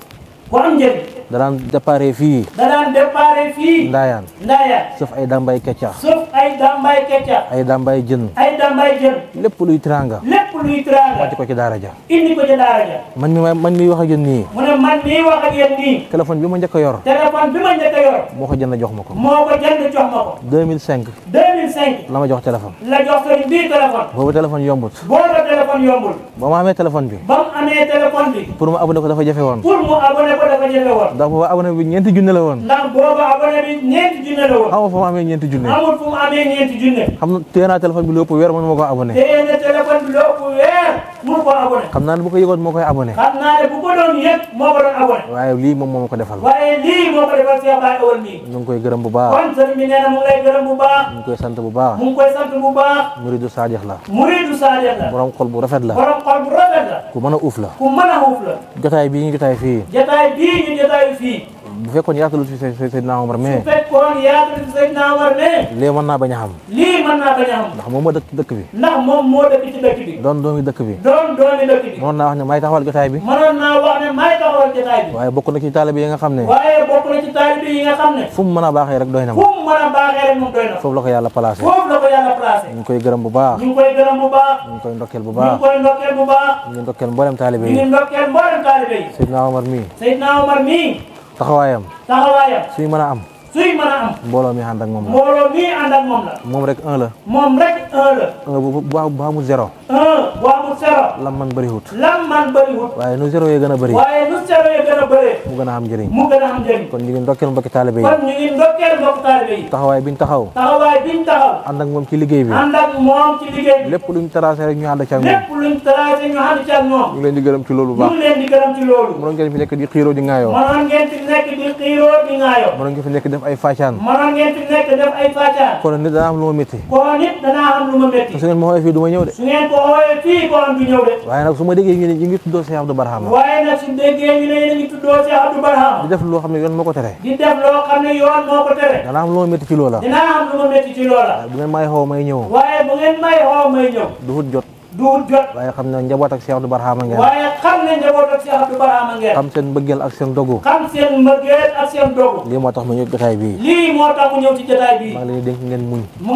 ku am njëriñ. da daan déparé fii. da daan déparé fii. Ndaayaan. Ndaayaan. sauf ay dambay keccax. sauf ay dambay keccax. ay dambay jën. ay dambay jën. lépp luy tiraanga. lépp luy tiraanga. wàcc ko ci daara ja. indi ko ci daara ja. man mi wax ak yéen nii. mu ne man mii wax ak yéen nii. téléphone bi ma njëkk a yor. téléphone bi ma njëkk a yor. moo ko jënd jox ma ko. moo ko jënd jox ma ko. 2005. 2005. la ma jox téléphone. la jox sëriñ bii téléphone. boobu téléphone yombut. boobu téléphone yombul. ba ma amee téléphone bi. ba mu amee téléphone bi. pour mu abonné ko dafa jafe woon. pour mu abonné ko dafa jafe woon. ndax booba abonné bi ñeenti junne la woon. ndax booba abonné bi ñeenti junne la woon. xamul fu mu amee ñeenti junne. amul fu mu amee ñeenti junne. xam na téye naa téléphone bi lu ëpp weer mënu ma ko abonné. téye na téléphone bi lu ëpp weer mënu ko abonné. xam naa ne bu ko yëgoon moo koy abonné. xam naa ne bu ko doon yëg moo ko doon abonné. waaye lii moom moo ma ko defal. waaye lii moo ko defal Cheikh Baye Awal nii. ñu ngi koy gërëm bu baax. kon sëriñ bi nee na mu ngi lay gërëm bu baax. ñu ngi koy sant bu baax. mu ngi koy sant bu baax. muridu saadix la. muridu saadix la. borom xol bu rafet la. borom xol bu rafet la. ku mën a uuf la. ku mën a uuf la. jotaay bii ñu jotaay fii. jotaay bii ñu jotaay fii. bu fekkoon yaatalu fi Seydina Omar mais. bu fekkoon yaatalu fi Seydina Omar mais. lii mën naa bañ a xam. lii mën naa bañ a xam. ndax moom moo dëkk ci dëkk bi. ndax moom moo dëkk ci dëkk bi. doon doomi dëkk bi. doon doomi dëkk bi. mënoon naa wax ne may taxawal jotaay bi. mënoon naa wax ne may taxawal jotaay bi. waaye bokk na ci taalibe yi nga xam ne. waaye bokk na ci taalibe yi nga xam ne. fu mu mën a baaxee rek doy na ma. fu mu mën a baaxee rek moom doy na. foofu la ko yàlla placé. foofu la ko yàlla placé. ñu ngi koy gërëm bu baax. ñu ngi koy gërëm bu baax. ñu ngi koy ndokkeel bu ñu baax. ngi koy ndokkeel bu baax. ñu ngi ndokkeel mboolem taalibe ñu ngi yi. ndokkeel mboolem taalibe yi. Seydina Omar mii. Seydina Omar mii. taxawaayam. taxawaayam. suy mën a am. suy mën a am. mbooloo mi ànd ak moom la. mbooloo mii ànd ak moom la. moom rek un la. moom rek un la. un bu amul zéro. un bu amul zéro. lam man bëriwut. lam man bëriwut. waaye nu zéro yi gën a bëri. waaye nu zéro yi gën a bëree. mu gën a am njëriñ. mu gën a am njëriñ. kon ñu ngi ndokkeel mbokki taalibe yi. kon ñu ngi ndokkeel mbokk taalibe yi. taxawaay biñ taxaw. taxawaay biñ taxaw. ànd ak moom ci liggéey bi. ànd ak moom ci liggéey bi. lépp luñ tracé rek ñu ànd ci ak moom. lépp luñ tracé ñu ànd ci ak moom. ñu ngi leen di gërëm ci loolu bu ñu baax. ngi leen di gërëm ci loolu. mënoon ngeen fi nekk di xiiroo di ŋaayoo. mënoon ngeen fi nekk di xiiroo di ŋaayoo. mënoon ngeen fi nekk def ay faacaan. mënoon ngeen fi nekk def ay faacaan. kon nit dana am lu ma métti. kon nit danaa am lu ma métti. su ngeen ma xoolee fii du ma ñëw de. su ngeen ko xoolee fii kon du ñëw de. waaye nag su ma déggee ñu ne ñu ngi tuddoo Cheikh Abdou Barham. waaye nag su déggee ñu ne yéen a ngi tuddoo Cheikh Abdou Barham. di def loo xam ne yoon moo ko tere. di def loo xam ne yoon moo ko tere. dana am lu ma métti ci loola. dinaa am lu ma métti ci loola. bu ngeen may xoo may ñëw. waaye bu ngeen may xoo may ñëw. du wut jot. duut jot. waaye xam ne njaboot ak Cheikh Abdou Barhama ngeen. waaye xam ne njaboot ak Cheikh Abdou Barhama ngeen. xam seen mbëggeel ak seen dogu. xam seen mbëggeel ak seen dogu. lii moo tax ma ñëw jotaay bii. lii moo tax mu ñëw ci jotaay bii. maa ngi leen di dénk ngeen muñ. mu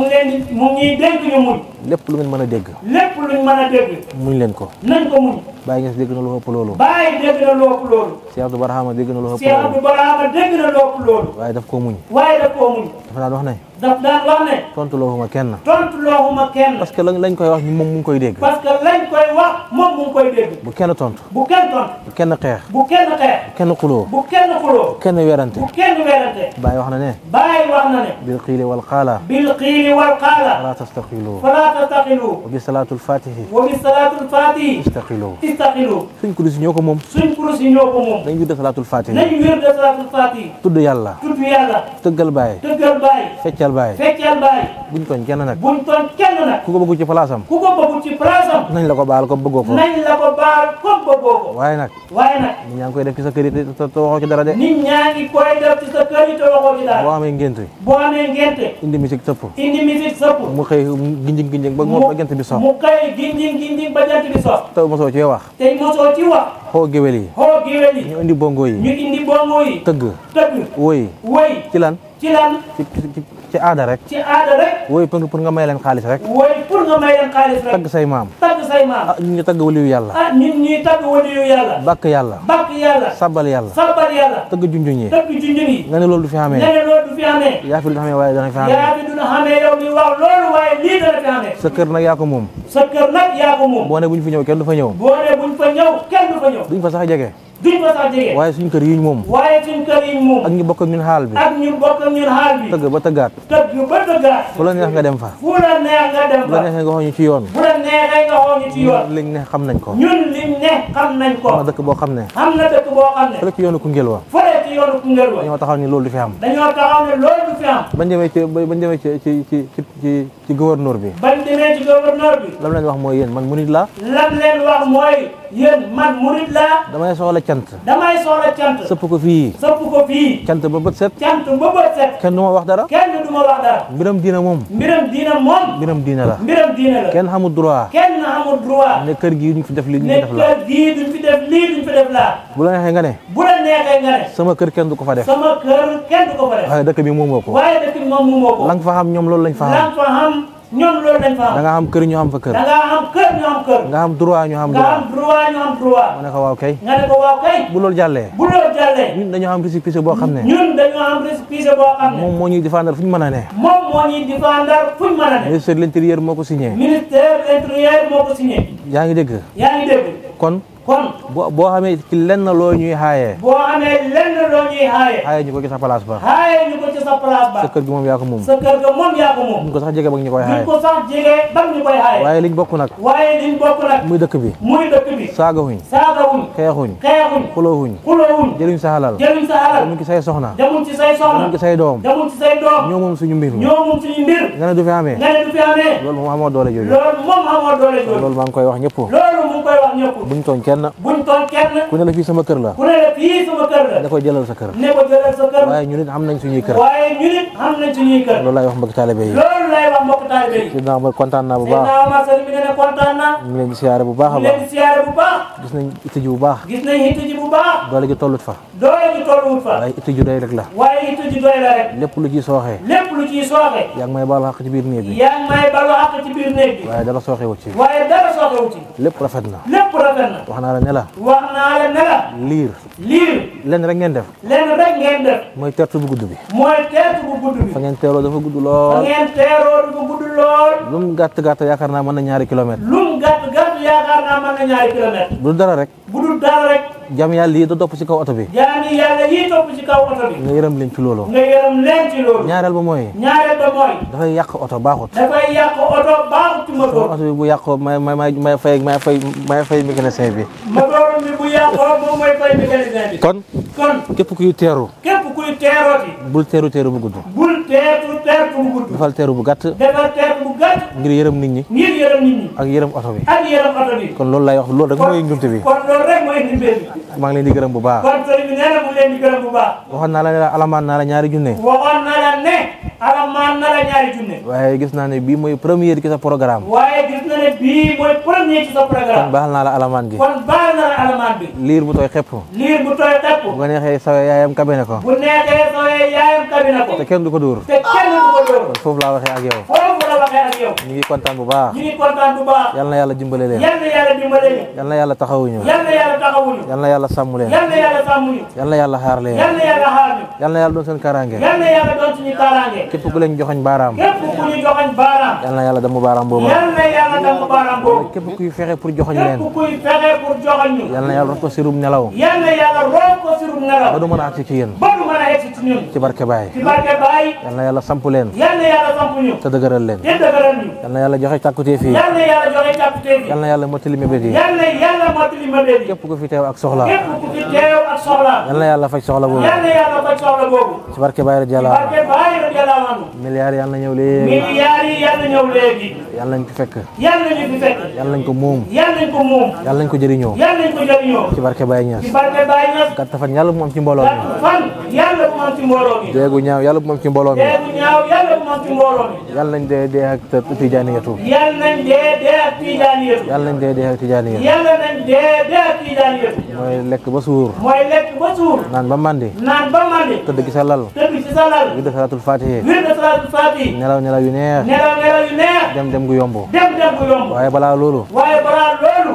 ngi dénk ñu muñ. lépp lu ngeen mën a dégg. lépp luñ mën a dégg. muñ leen ko. nañ ko muñ. Baye Niass dégg na lu ëpp loolu. Baye dégg na lu ëpp loolu. Cheikh Abdou Barhama dégg na lu ëpp loolu. Cheikh Abdou Barhama dégg na lu ëpp loolu. waaye daf koo muñ. waaye daf koo muñ. dafa daan wax ne. daf daan wax ne. tontu looxuma kenn. tontu looxuma kenn. parce que lañ koy wax moom mu ngi koy dégg. parce que lañ koy wax moom mu ngi koy dégg. bu kenn tontu. bu kenn tontu. bu kenn xeex. bu kenn xeex. bu kenn xuloo. bu kenn xuloo. bu kenn werante. bu kenn werante. Baye wax na ne. Baye wax na ne. bil xiili wal xaala. bil xiili wal xaala. fala tastaxilu. fala tastaxilu. wa bi salaatul fatihi. wa bi salaatul fatihi. istaxilu. istaxilu. suñ kurus yi ñoo ko moom. suñ kurus yi ñoo ko moom. nañ wirde salaatul fatihi. nañ wirde salaatul fatihi. tudd yàlla. tudd yàlla. tëggal Baye. tëggal Baye. feccal Baye. feccal Baye. buñ tooñ kenn nag. buñ tooñ kenn nag. ku ko bëggu ci palaasam. ku ko bëggu ci palaasam. nañ la ko baal ko bëggoo ko. nañ la ko baal comme bëggoo ko. waaye nag. nit ñaa ngi koy def ci sa kër yi te waxoo ci dara de. nit ñaa ngi koy def ci sa kër yi te waxoo ci dara. boo amee ngénte. boo amee ngénte. indi musique sëpp. indi musique sëpp. mu xëy ginjing ba jant bi sox. mu xëy ginjing ba jant bi sox. te mosoo ci wax. te mosoo ci wax. xoo géwél yi. xoo géwél yi. ñu indi bongo yi. ñu indi bongo yi. tëgg. woy. woy. ci lan. ci lan. ci aada rek. ci aada rek. woy pour nga may leen xaalis rek. woy pour nga may leen xaalis rek. tagg say maam. tagg say maam. ah ñun ñu tagg waliyu yàlla. ah ñun ñuy tagg waliyu yàlla. bàkk yàlla. bàkk yàlla. sabbal yàlla. sabbal yàlla. tëgg junjun yi. tëgg junjun yi. nga ne loolu du fi xamee. nga ne loolu du fi xamee. yaa fi du xamee waaye dana fi xamee. yaa fi duna xamee yow mi wax loolu waaye lii dana fi xamee. sa kër nag yaa ko moom. sa kër nag yaa ko moom. boo ne buñ fi ñëw kenn du fa ñëw. boo ne buñ fa ñëw kenn du fa ñëw. duñ fa sax jege. duñ fa sax jege. waaye suñ kër yi ñu moom. waaye suñ kër yi ñu moom. ak ñu bokk ak ñun xaal bi. ak ñu bokk ak ñun xaal bi. tëgg ba tëggaat. tëgg ba tëggaat. fu la neex nga dem fa. fu la neex nga dem fa. bu la neexee nga xool ñu ci yoon. bu la neexee nga xool ñu ci yoon. liñ ne xam nañ ko. ñun liñ ne xam nañ ko. am na dëkk boo xam ne. am na dëkk boo xam ne. fële ci yoonu Koungheul wa. fële ci yoonu Koungheul wa. dañoo taxaw ni loolu du fi am. dañoo taxaw ne loolu du fi am. bañ demee ci gouverneur bi. bañ demee ci gouverneur bi. lam leen wax mooy yéen man murid laa. lam leen wax mooy yéen man murid laa. damay soxla cant. damay soxla cant. sëpp ko fii. sëpp ko fii. cant ba bët set. cant ba bët set. kenn du ma wax dara. kenn du ma wax dara. mbiram diina moom. mbiram diina moom. mbiram diina la. mbiram diina la. kenn xamul droit. kenn xamul droit. ne kër gii duñ fi def lii duñ fi ne def laa. kër gii duñ fi def lii duñ fi def laa. bu la neexee nga ne. bu la neexee nga ne. sama kër kenn du ko fa def. sama kër kenn du ko fa def. waaye dëkk bi moomoo ko. waaye dëkk bi moom moomoo ko. la nga fa xam ñoom loolu lañ fa xam. la nga fa xam ñoom loolu lañ fa xam. da nga xam kër ñu xam fa kër. da nga xam kër ñu xam kër. nga xam droit ñu xam nga droit. xam droit ñu xam droit. ma ne ko waaw kay. nga ne ko waaw kay. bu loolu jàllee. bu loolu jàllee. ñun dañoo am récépissé boo xam ne. ñun dañoo am récépissé boo xam ne. moom moo ñuy défendre fu ñu mën a ne. moom moo ñuy défendre fu ñu mën a ne. ministère de l'intérieur moo ko signé. ministère de l'intérieur moo ko signé. yaa ngi dégg. yaa ngi dégg. kon. kon. boo xamee ci lenn loo ñuy xaayee. boo xamee lenn loo ñuy xaayee. xaayee ñu ko ci sa place ba. xaayee ñu ko ci sa place ba. sa kër gi moom yaa ko moom. sa kër ga moom yaa ko moom. duñ ko sax jege ba ñu koy xaayee. duñ ko sax jege ba ñu koy xaayee. waaye liñ bokk nag. waaye liñ bokk nag. muy dëkk bi. muy dëkk bi. saagawuñ. saagawuñ. xeexuñ. xeexuñ. xuloowuñ. xuloowuñ. jëluñ sa xalal. jëluñ sa xalal. demuñ ci say soxna. demuñ ci say soxna. demuñ ci say doom. demuñ ci say doom. ñoo moom suñu mbir mi. ñoo moom suñu mbir. nga ne du fi amee. nga ne du fi amee. loolu moom amoo doole jooju. loolu moom amoo doole jooju. loolu maa ngi koy wax ñëpp. loolu mu ngi koy wax ñëpp. buñ tooñ kenn. buñ tooñ kenn. ku ne la fii sama kër la. ku ne la fii sama kër la. ne ko jëlal sa kër. ne ko jëlal sa kër. waaye ñun it xam nañ suñuy kër. waaye ñun it xam nañ suñuy kër. loolu laay wax mbokk taalibe yi. loolu lay wax mbokk taalibe yi. Seydina Omar kontaan naa bu baax. Seydina Omar sëriñ bi ne kontaan naa. ñu ngi leen di siyaare bu baax a ñu leen baax. di siyaare bu baax. gis nañ itti ji bu baax. gis nañ itti ji bu baax. doole ji tollut fa. doole ji tolluwut fa. waaye itti ju doy rek la. waaye itti ji doy la rek. lépp lu ci sooxee. lépp lu ciy sooxe. yaa ngi may baal xaq ci biir néeg bi. yaa ngi may balu àq ci biir néeg bi. waaye dara sooxewu ci. waaye dara sooxewu ci. lépp rafet na. lépp rafet na. wax naa la ne la. wax naa la ne la. liir. liir. lenn rek ngeen def. lenn rek ngeen def. mooy tertu bu gudd bi. mooy teertu bu gudd bi. fa ngeen teeroo dafa gudd fa lool. ngeen teeroo dafa gudd lool. lu mu gàtt gàtt yaakaar naa mën na ñaari kilomètre. lu mu gàtt gàtt yaakaar naa mën na ñaari kilomètre. bu dul dara rek. bu dul dara rek. jam yàlla yi da topp ci kaw oto bi. jaami yàlla yii topp ci kaw oto bi. nga yërëm leen ci loolu. nga yërëm leen ci loolu. ñaareel ba mooy. ñaareel ba mooy. dafay yàq oto baaxut. dafay yàq oto baaxut ci moto. oto bi bu yàqoo may fay mécanicien bi. moto bi bu yàqoo moom mooy fay mécanicien bi. kon. képp kuy teeru. képp kuy teerooti. bul teeru bu gudd. bul teertu bu gudd. defal teeru bu gàtt. defal teertu bu gàtt. ngir yërëm nit ñi. ngir yërëm nit ñi. ak yërëm oto bi. ak yërëm oto bi. kon loolu lay wax loolu rek mooy njumte bi. kon loolu rek mooy indi mbir mi. maa ngi leen di gërëm bu baax. kon sëriñ bi nee na mu leen di gërëm bu baax. waxoon naa la ne la alamaan naa la ñaari junne. waxoon naa la ne alamaan na la ñaari junne. waaye gis naa ne bii mooy première ci sa programme. waaye gis na ne bii mooy premier ci sa programme. kon baal naa la alamaan gi. kon baal na la alamaan bi. liir bu tooy xepp. liir bu tooy xepp. bu neexee sawee yaayam kabine ko. bu neexee sawee yaayam kabine ko. te kenn du ko dóor. te kenn du ko dóor. kon foofu laa waxee ak yow. foofu la waxee ak yow. ñu ngi kontaan bu baax. ñu ngi kontaan bu baax. yal na yàlla dimbale leen. yal na yàlla dimbale leen. yal na yàlla taxawuñu. yal na yàlla taxawuñu. yal na yàlla sàmm leen. yal na yàlla sàmmuñu. yal na yàlla xaar leen. yal na yàlla xaar ñu. yal na yàlla doon seen kaaraange. yal na yàlla doon suñu kaaraange. képp ku leen joxoñ baaraam. képp ku ñu joxoñ baaraam. yal na yàlla damu baaraam boobu. yal na yàlla damu baaraam boobu. képp kuy fexe pour joxoñ leen. képp kuy fexe pour joxoñ ñu. yal na yàlla rof ko sirum nelaw. yal na yàlla roof ko sirum nelaw. ba du mën a agsi ci yéen. ba du mën a egsi ci ñun. ci barke Baay. ci barke Baay. yal na yàlla samp leen. yal na yàlla samp ñu. te dëgëral leen. te dëgëral ñu. yal na yàlla joxe càkkutéef yi. yal na yàlla joxe càkkutéef yi. yal na yàlla mottali mébét yi. yal na yàlla mottali mébét yi. képp ku fi teew ak soxla. képp ku fi teew ak soxla. yal na yàlla faj soxla boobu. yal na yàlla faj soxla boobu. ci barke Baay radiyallaahu ci barke Baay radiyallaahu anhu. milliards yal na ñëw léegi. milliards yi yal na ñëw léegi. yal nañ ko fekk. yal nañu fi fekk. yal nañ ko moom. yal nañ ko moom. yal nañ ko jëriñoo. yal nañ ko jëriñoo. ci barke Baay Ñas. ci barke Baay Ñas. gàtt fan yàlla bu mu am ci mbooloo mi. gàtt fan yàlla bu mu am ci mbooloo mi. déegu ñaaw yàlla bu mu am ci mbooloo mi. déegu ñaaw yàlla bu mu am ci mbooloo mi. yal nañ dee ak tijaaniyatu. yal nañ dee ak tijaaniyatu. yal nañ dee ak tijaaniyatu. yàlla nañ dee ak tijaaniyatu. mooy lekk ba suur. mooy lekk ba suur. naan ba mandi. naan ba mandi. tëdd ci sa lal. tëdd ci sa lal. wirde salaatul faatihi. wirde salaatul faatihi. nelaw nelaw yu neex. nelaw nelaw yu neex. dem gu yomb. dem gu yomb. waaye balaa loolu.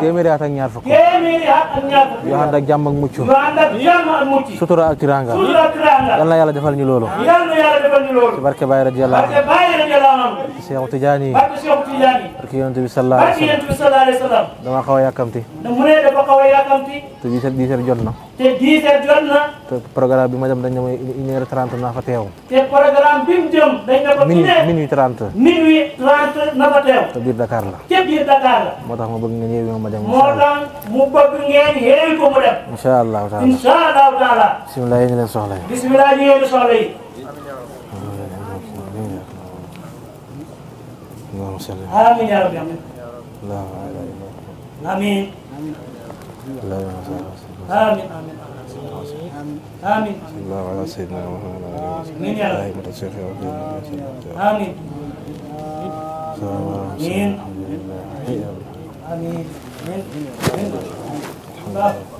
téeméeri at ak ñaar fukk. téeméeri at ak ñaar fukk. yoo ànd ak jàmm ak mucc. yoo ànd ak jàmm ak mucc. sutura ak tiranga. sutura ak tiranga. yal na yàlla defal ñu loolu. yal na yàlla defal ñu loolu. ci barke Baay radiyallaahu anhu. barke Baay radiyallaahu anhu. Seexu Tijaani. barke Seexu Tijaani. barke Yonent bi sallallaahu alayhi wa sallam. barke Yonent bi sallallaahu alayhi wa sallam. dama xaw a yàkkamti. mu ne dafa xaw a yàkkamti. te 10 heures jot na. te 10 heures jot na. te programme bi ma dem dañ ne mooy 1h30 naa fa teew. te programme bi mu jëm dañ ne ko. minuit 30. minuit 30 na fa teew. te biir Dakar la. te biir Dakar la. moo tax ma bëgg ngeen yeewi ma dem. moo tax mu bëgg ngeen yeewi ko mu dem. incha allahu taala. incha allahu taala. bisimilah yéen leen soxla yi. bisimilah ñu yéen soxla yi. allahumma salli. amiin yaa rabbi amiin. amiin. آمين آمين آمين الله على سيدنا محمد آمين يا رب آمين آمين آمين آمين